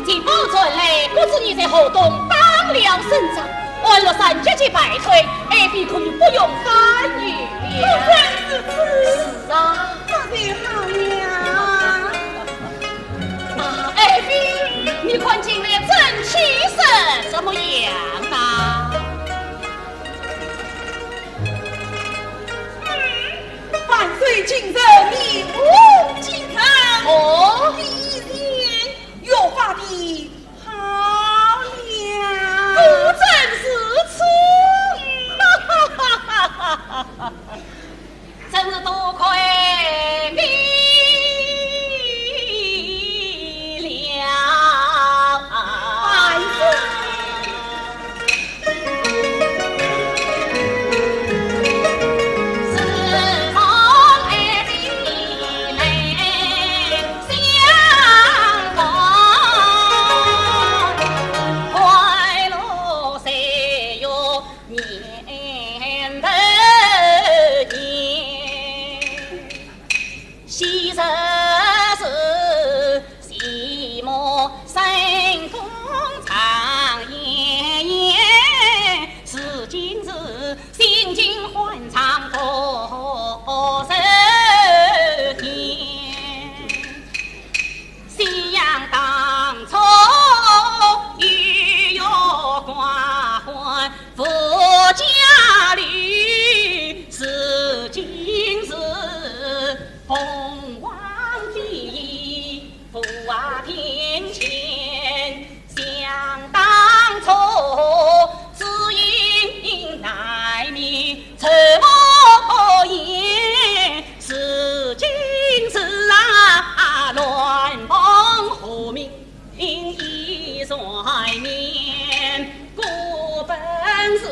情报传来，不知你在河东打了胜仗，安禄山节节败退，爱妃可以不用烦忧了。果真如此？是啊。那就好了。 啊，爱妃，你看今日正气色怎么样啊？嗯，万岁今日面无几人，哦，比以前越发的好了。果真如此？哈哈哈哈哈哈！ 真是多亏你了。万岁！年头年，昔日是戏梦，春风长夜夜，如今是心情欢畅复生天。 想当初，玉玉丫鬟富家女，如今是凤凰飞，富华庭前。 想当初，只因难眠寂寞夜，如今是啊，鸾凤和鸣已缠绵。孤本是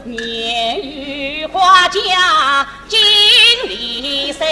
年逾花甲， 金陵山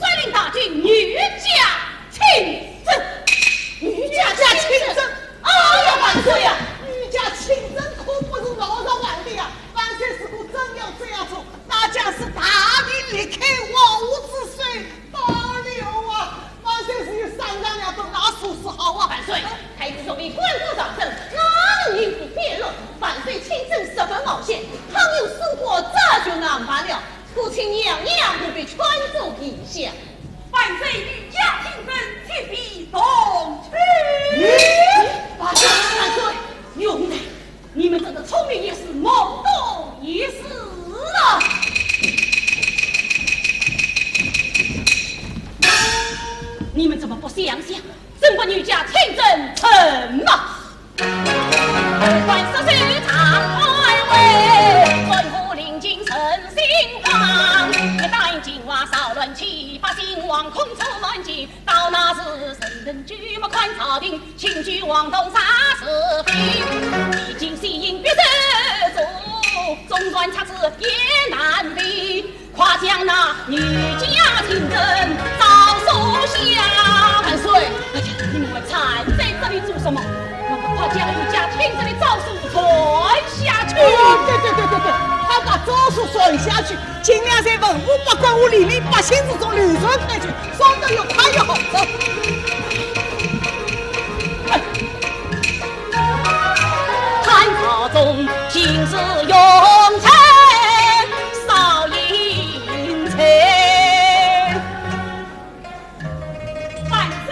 率领大军御驾亲征。御驾亲征？哎呀，万岁呀！御驾亲征可不是闹着玩的呀！万岁如果真要这样做，那将是大明离开皇后之手。保留啊！万岁是有商量了的，那说是好啊！万岁，太子若被官府上升，哪能应付边乱？万岁亲征十分冒险，倘有疏忽，这就难办了。 可请娘娘务必劝阻一下。万岁御驾亲征，启禀同去。咦，万岁，万岁，容然，你们这个聪明一世，懵懂一时啊！你们怎么不想想，怎不御驾亲征？怎么？ 万岁，哎呀，你们还站在这里做什么？我们快将御驾亲征的诏书传下去。哦，对对对对对，快把诏书传下去，尽量在文武百官和黎民百姓之中流传开去，说得越快越好。走。万岁，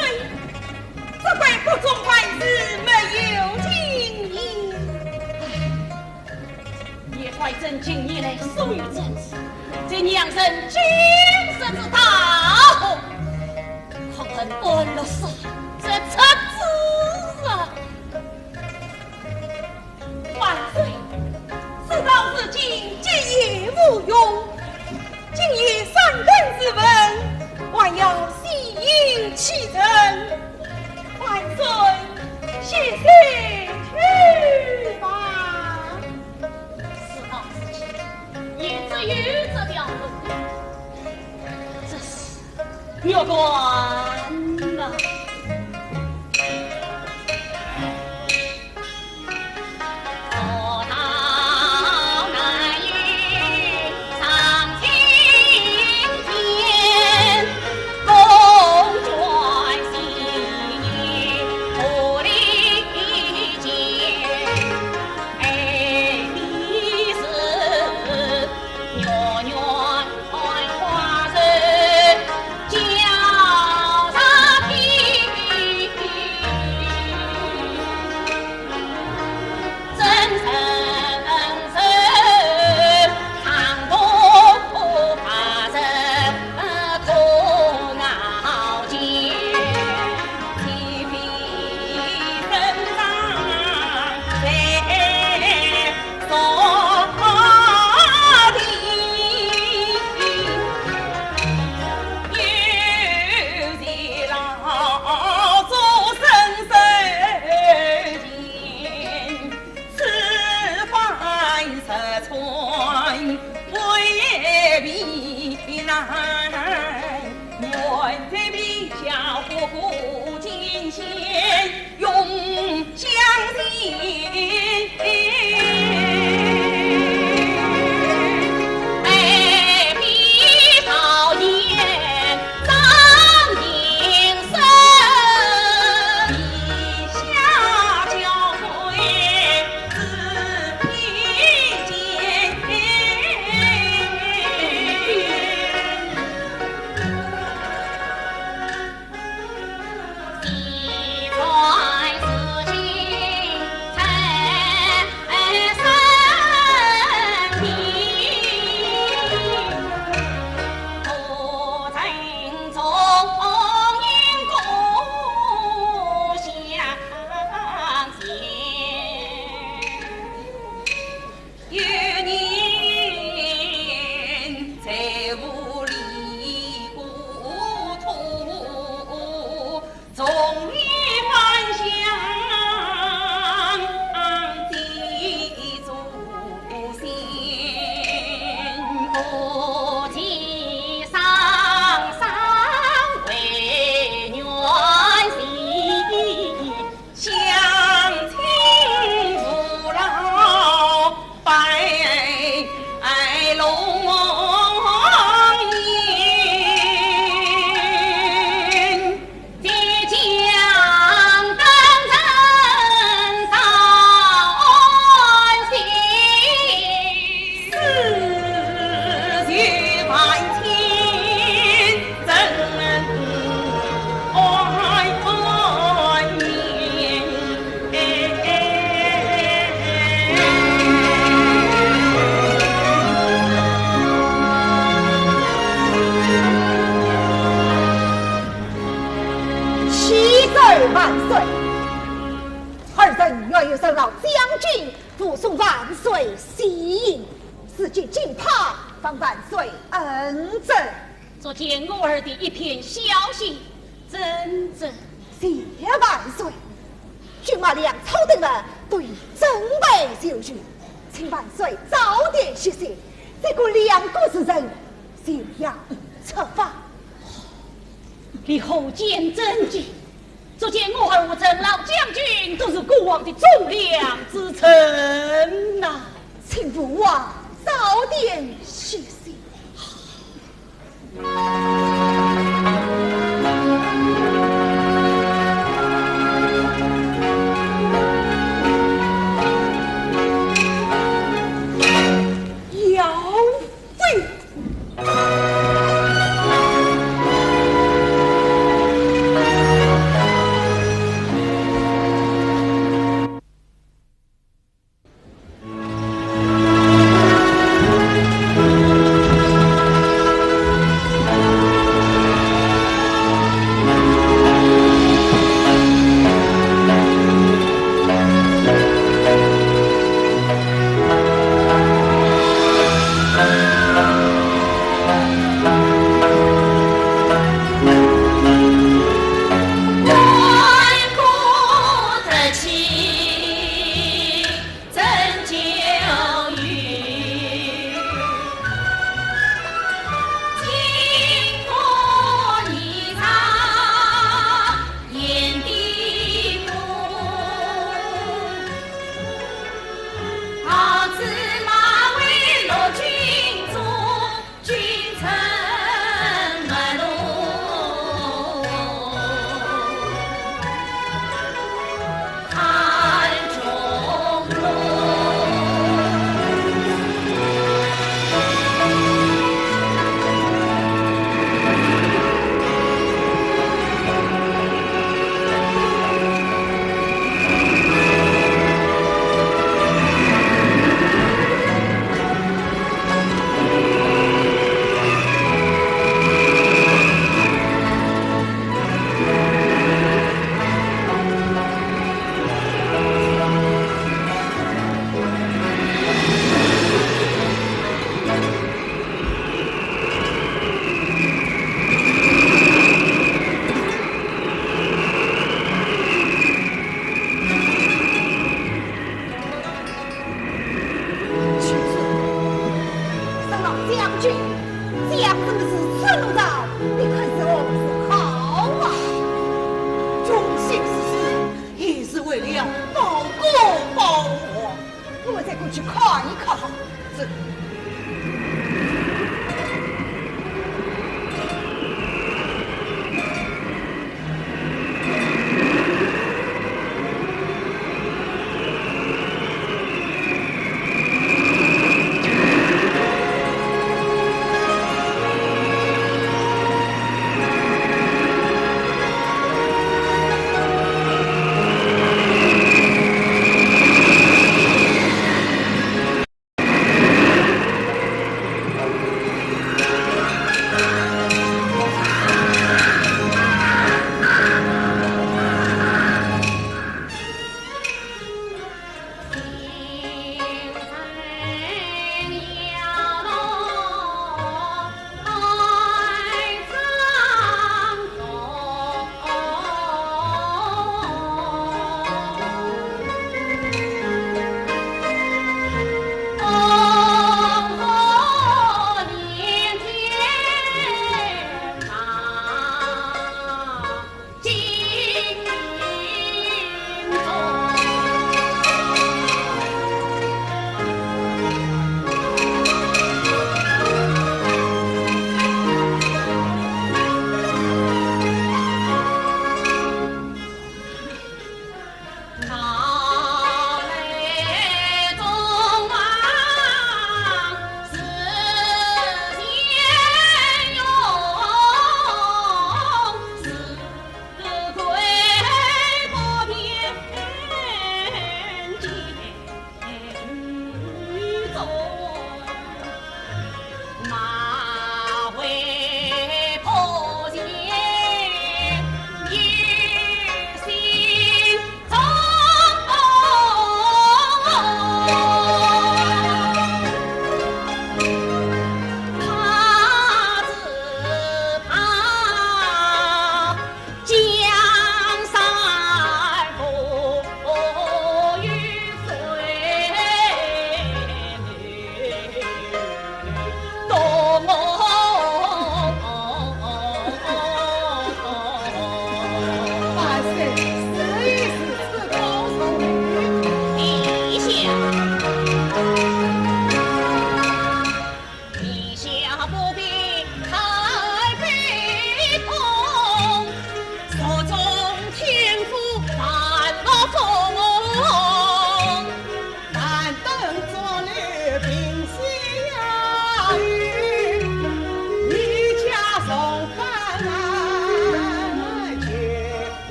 这关不中，万事没有进言。也怪朕近年来疏于政事，这娘身今日之大祸，可恨安乐寺这贼子啊！ 万岁，事到如今，结义无用，今夜三更时分，还要西行启程。万岁，歇息去吧。事到如今，也只有这条路了。这是 没有过啊。万岁！儿臣愿与陈老将军护送万岁西行，是急急怕，望万岁恩准。昨天我儿的一片孝心，真正……谢万岁！军马粮草等等都已准备就绪，请万岁早点歇息，再过两个时辰就要出发。你后见真迹，昨天我儿和陈老将军都是孤王的忠良之臣呐。请父王早点歇息。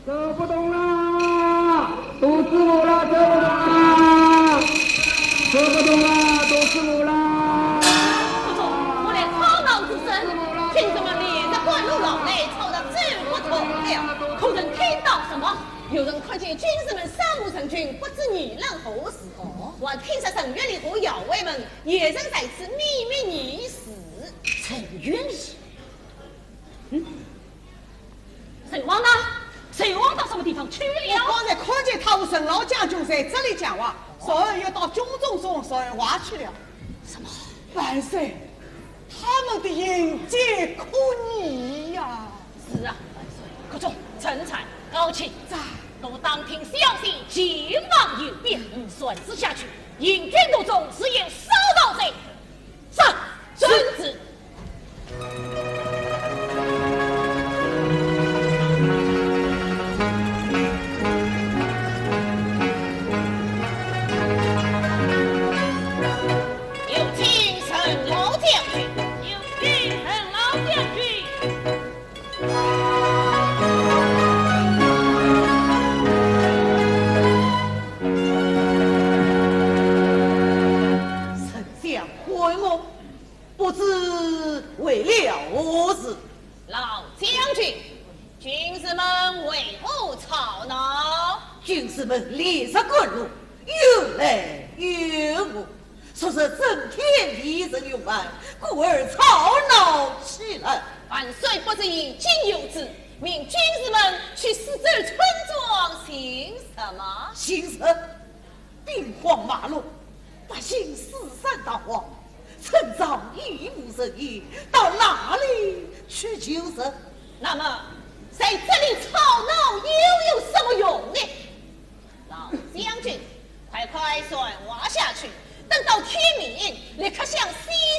走不动啦，肚子饿啦，走不动啦，走不动啦，肚子饿啦。不错，我来吵闹之声，听什么连日赶路劳累，吵得走不动了。可曾听到什么？有人看见军士们三五成群，不知议论何事。哦，还听说陈月丽和校尉们也曾在此秘密议事。陈月丽？ 嗯？陈王呢？陈王到什么地方去了？我刚才看见他和陈老将军在这里讲话，稍后又到军中中传话去了。什么？万岁，他们的行迹可疑呀。是啊，万岁，快传陈参、高卿。在。我打听消息，前往右边，传旨下去，行军途中，如有骚扰者， 上，遵旨。有请陈老将军。有请陈老将军。 丞相，回我，不知为了何事？老将军，军士们为何吵闹？军士们连日赶路，有来有往， 说是整天未曾用饭，故而吵闹起来。万岁不是已经有旨，命军士们去四周村庄寻什么？寻什？兵荒马乱，百姓四散逃荒，村庄已无人烟，到哪里去求食？那么，在这里吵闹又有什么用呢？ 老将军，快快传话下去，等到天明，立刻向西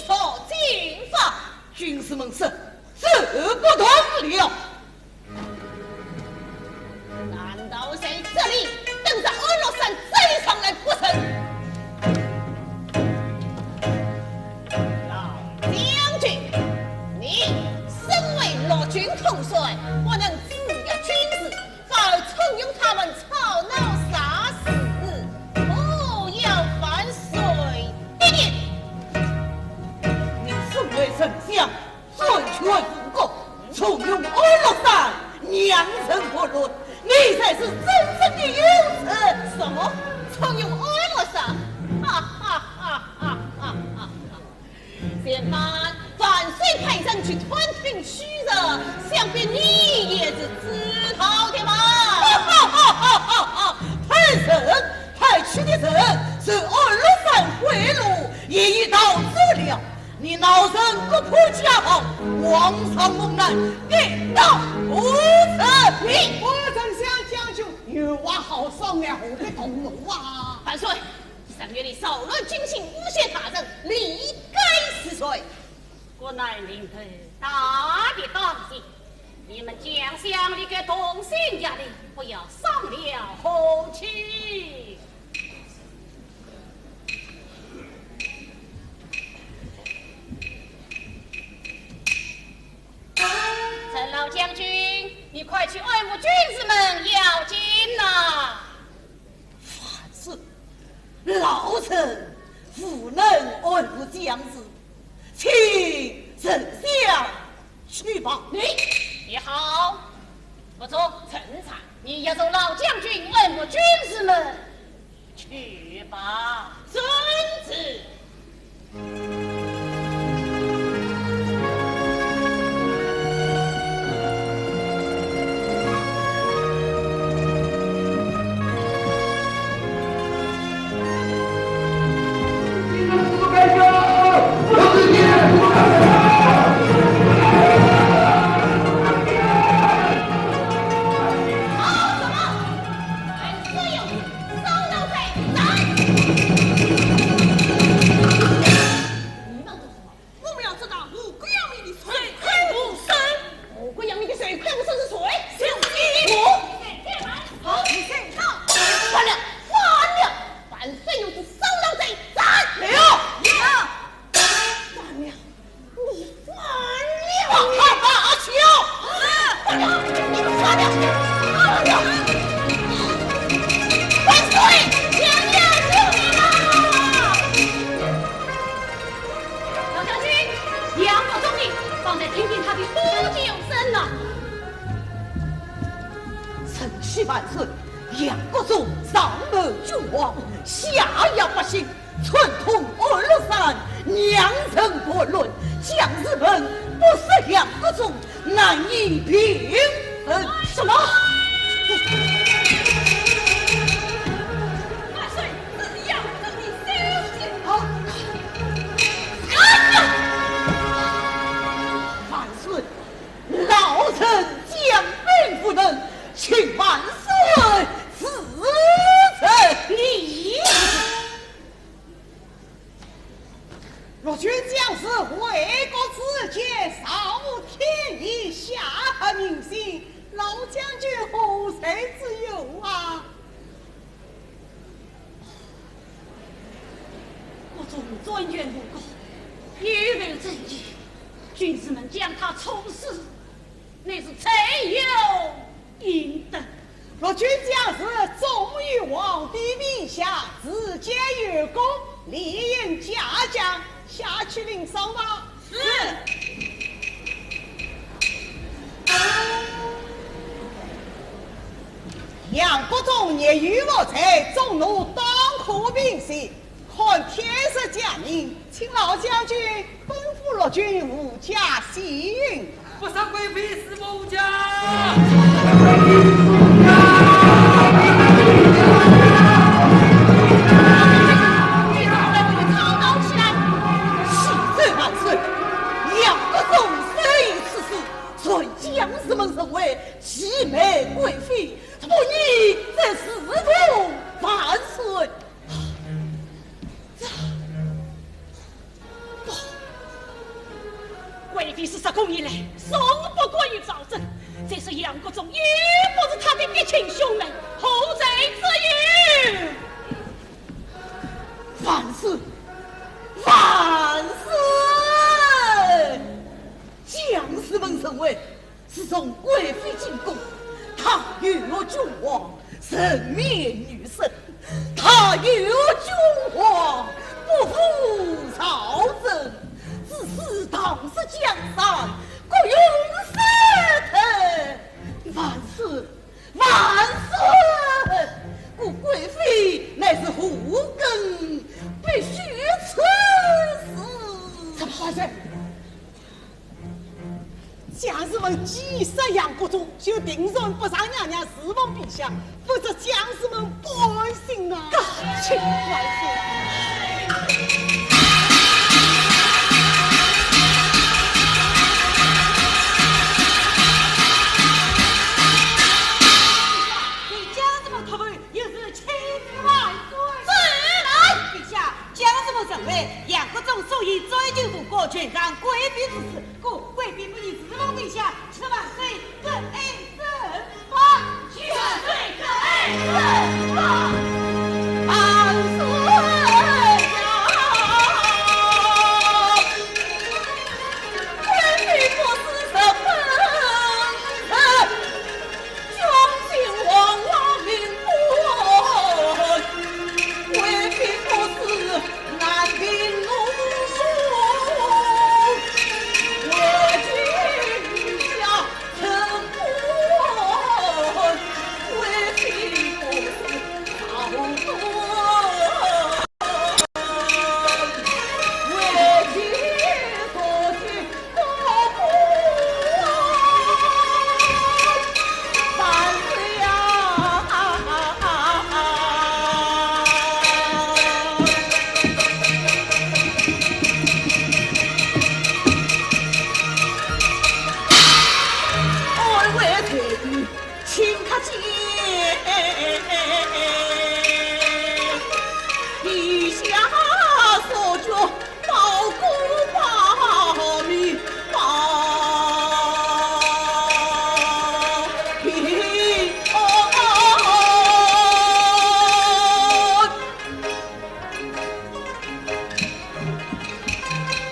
朝进发。军士们说，这不得了。难道在这里等着安禄山追上来不成？老将军，你身为六军统帅，不能制约军士， 反而重用他们吵闹惹事，可要万岁的眼。你身为丞相，专权护国，重用安禄山，让人不乱，你才是真正的有臣。什么？重用安禄山？哈哈哈哈哈哈！ 前番万岁派人去探听虚实，想必你也是知道的吧？哈哈哈哈哈哈！派人派去的人，受安禄山贿赂，也已逃走了。你老臣不破家法，皇上蒙难，你当何罪？我丞相将军有话好商量，何必动怒啊？万岁， 陈月丽扰乱军心，诬陷他人，理该死罪。国难临头，大敌当前，你们将相离开同心协力，不要伤了和气。陈老将军，你快去安抚军士们要紧呐。 万岁，老臣无能安抚将士，请丞相去吧。你也好，不错，陈参，你也同老将军安抚军士们去吧。遵旨。 我们要捉拿五个杨梅的罪魁祸首。五个杨梅的罪魁祸首是谁？就是我。你谁敢？好，你谁敢？完了，完了！万岁有旨，烧脑贼斩了！有！斩了！你斩了！把他打死！斩了！你斩了！斩了！启万岁，杨国忠上谋君王，下压百姓，串通安禄山，让人叛乱，将士们不杀杨国忠，难以平分。什么？万岁，这是杨国忠的手机。啊！啊！万岁，老臣将兵无能，请万岁自责。你，陆军将士为国自尽，造福天下，下合民心，老将军何罪之有啊？国忠专权误国，有悖正义，军士们将他处死， 乃是罪有应得。陆军将士忠于皇帝陛下，治家有功，理应嘉奖，下去领赏吧。是。杨国忠业已无罪，众奴当可平息。 看天色将明，请老将军吩咐陆军护驾西行。不杀贵妃，死不护驾。吵闹起来！启奏万岁，杨国忠虽已去世，但将士们认为其美贵妃，不宜再私通万岁。 不，贵妃是入宫以来，从不干预朝政，再说杨国忠也不是她的嫡亲兄妹，何罪之有？万岁，万岁！将士们认为， 自从贵妃进宫，她有辱君王，沉湎女色，她有辱君王，不服朝政，致使荡失江山，国运衰退。万岁，万岁！故贵妃乃是祸根，必须处死。什么？万岁！ 将士们既杀杨国忠，就定然不让娘娘侍奉陛下，否则将士们不安心啊！告请万岁！为将士们脱罪，有失千万岁！是。来，陛下，将士们认为杨国忠所以专权误国，全仗贵妃之事， 故贵妃不宜侍奉陛下，请万岁更正吧。万岁更正吧。万岁呀！贵妃不是什么人， 将军王王命官，贵妃不是南平奴，为君下臣官，贵妃不是朝官。 请看见，陛下所举，包公包米包平安。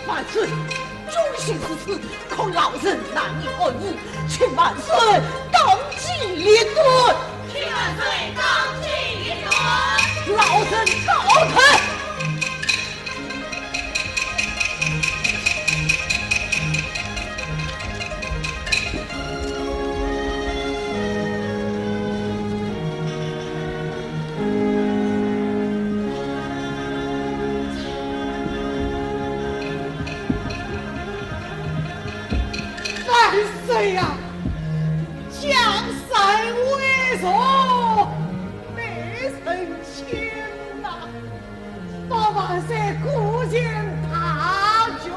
万岁，军心似此， 恐老臣难以安抚，请万岁当机立断。请万岁当机立断。老臣告退。哦，美人仙呐，八万岁果然大权。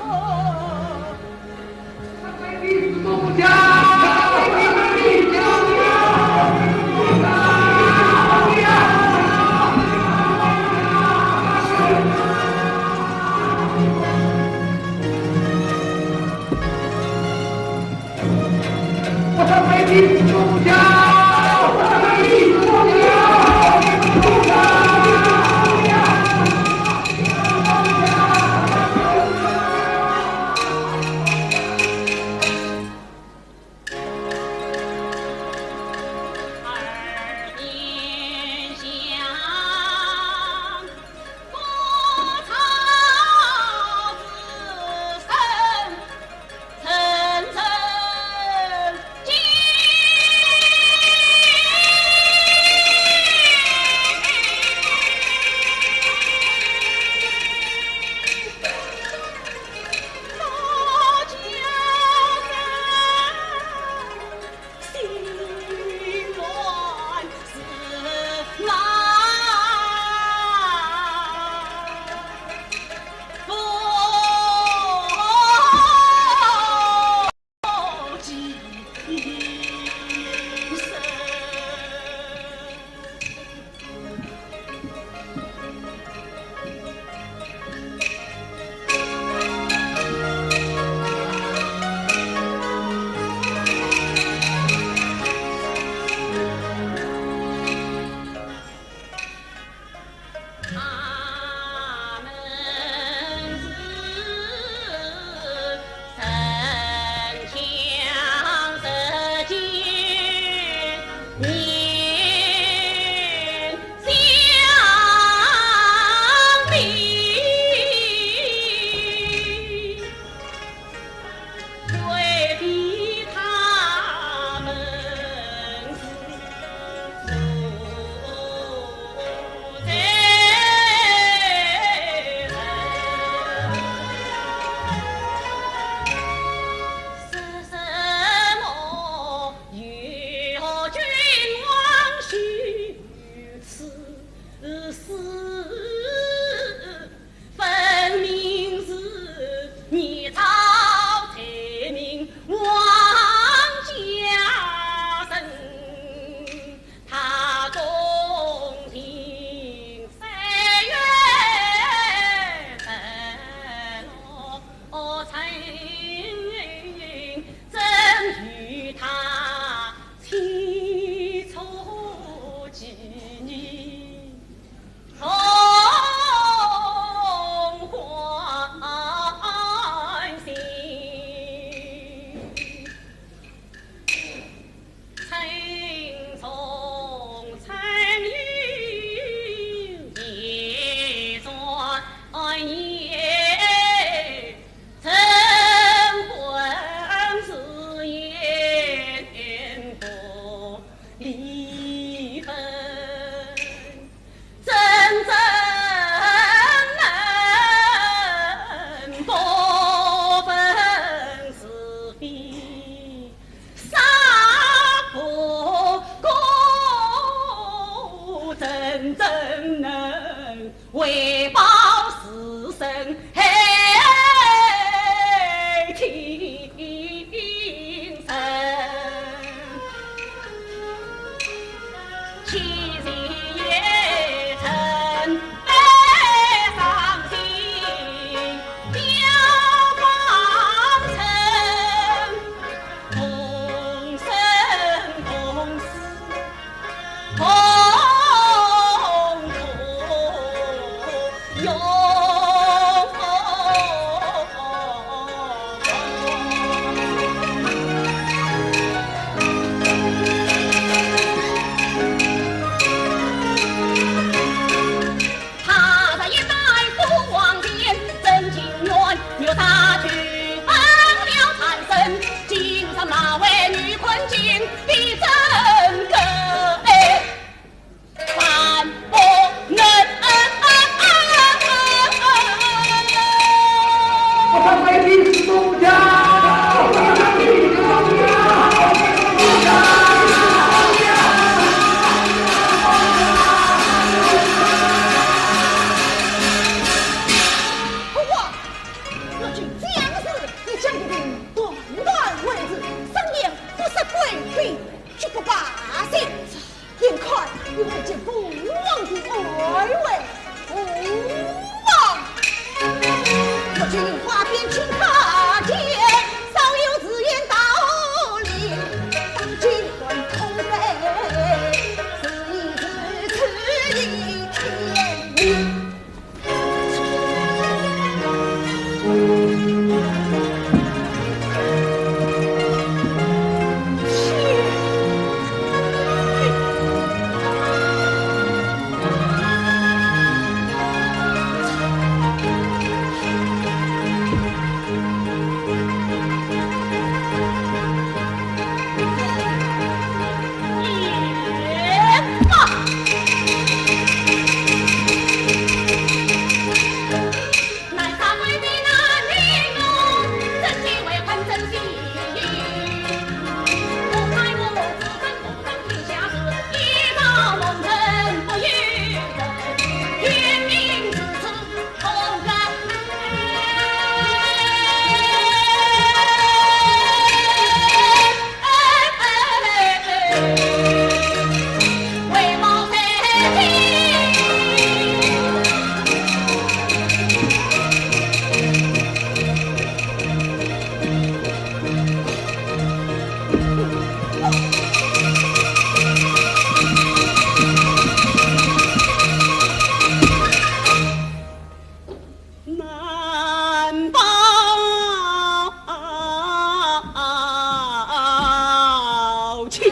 去。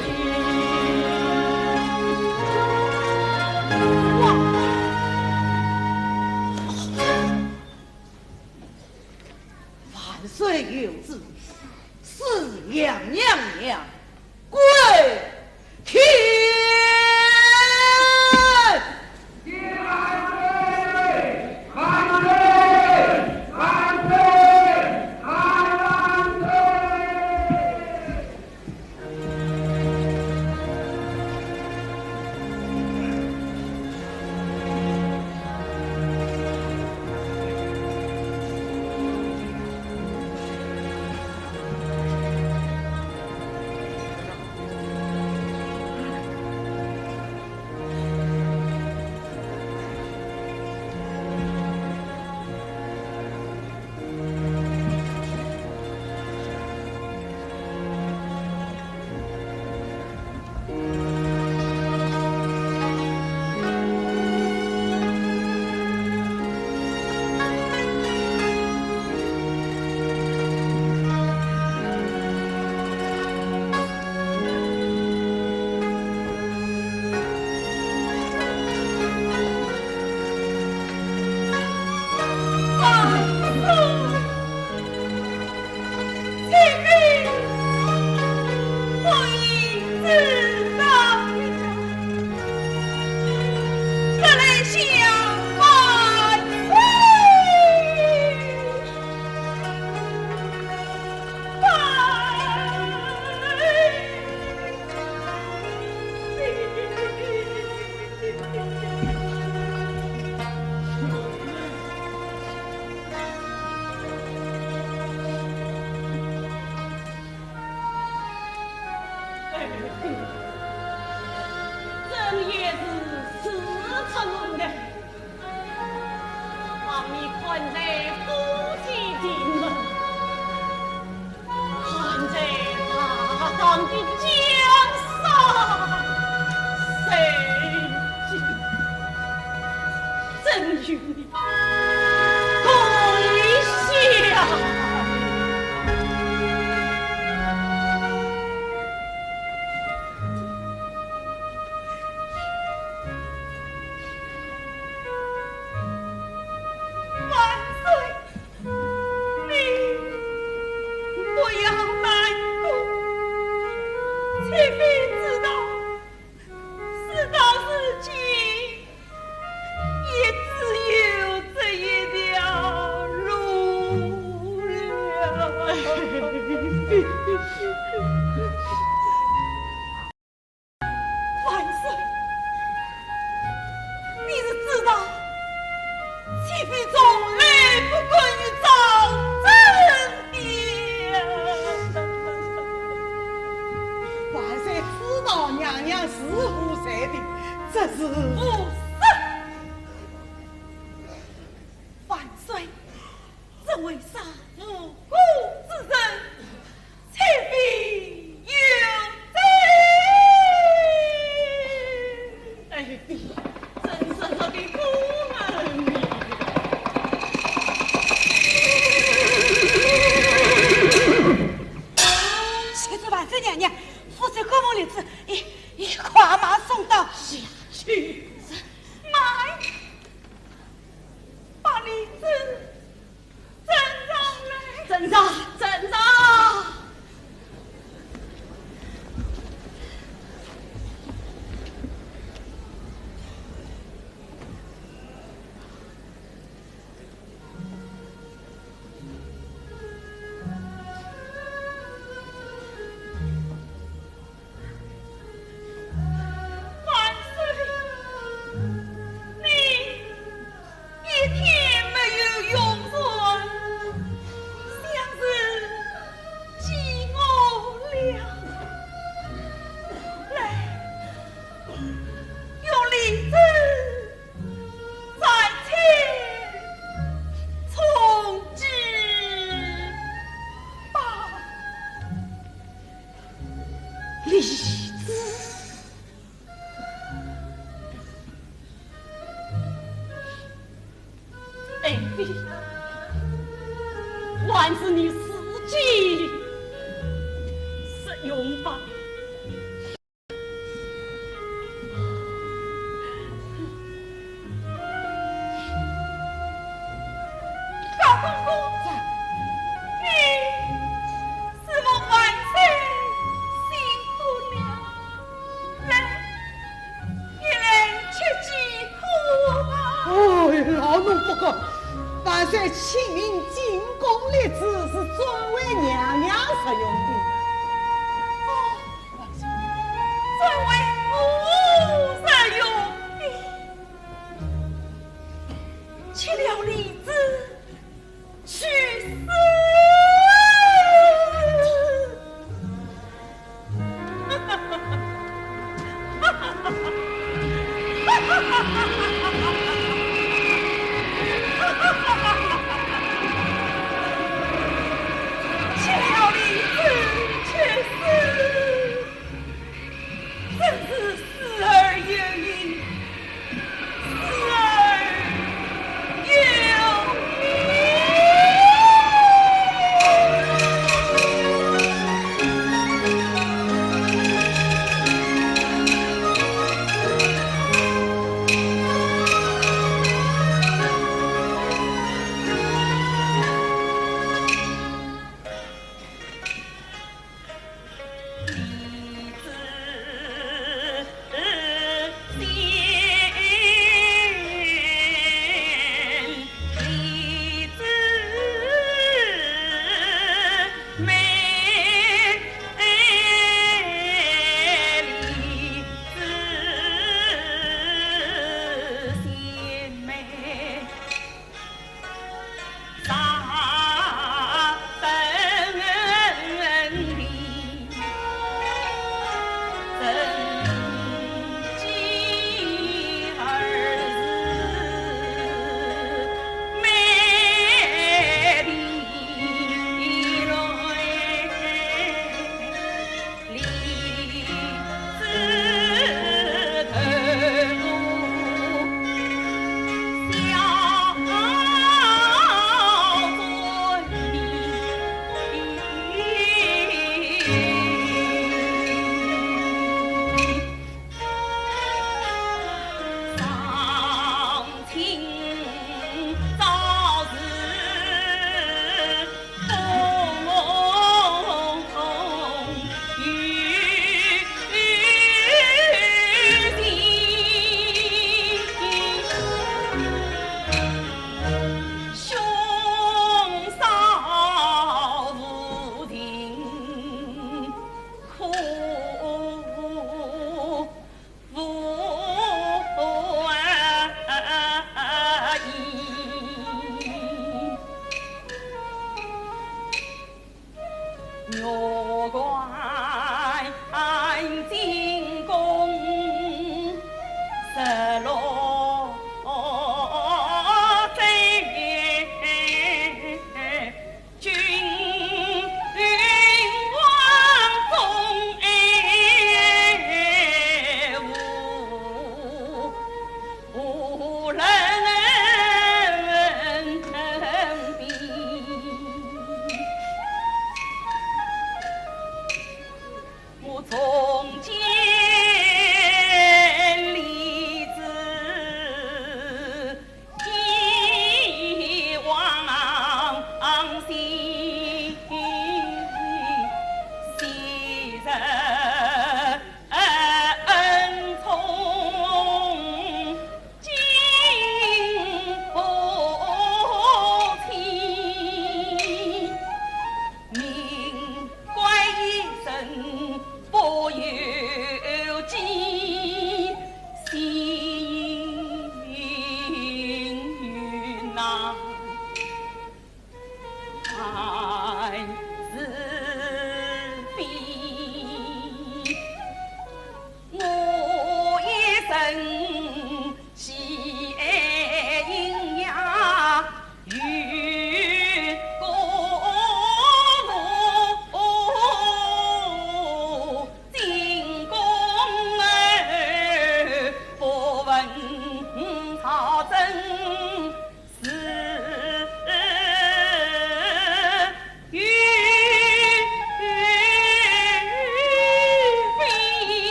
哇！万岁有旨，赐杨娘娘归天。哎，朕也是自责的。 把你看在夫妻情分，看在大唐的江山，谁知朕与你共下。 万岁，你不要难过，启禀知道，事到如今，也只有这一条路了。 万岁，你是知道，启禀从来不敢与赵争的。万岁知道娘娘是无罪的，这是无赦。万岁， 这为啥无辜之人，启禀有罪。哎，朕是他的孤儿呀。启奏万岁娘娘，夫人郭凤离旨，已，已快马送到。下去。慢。 把李治请上来。朕在，朕在。万岁，你 一天没有用船，想是饥饿了。来，用李治暂且充饥吧。李治。 爱妃，还是你自己食用吧。万岁亲命进宫立旨，是专为娘娘着用的。哦，万岁，专为我着用的。 取了礼旨，去死！取了礼旨，去死！ 真是死而有余，死而有余。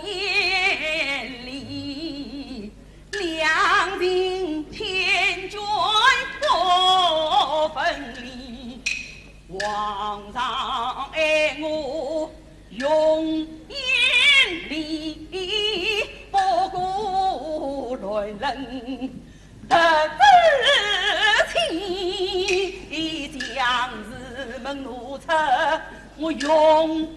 眼里，两情缱绻不分离。皇上爱我永远里，不顾乱伦得之妻，将士们怒斥我永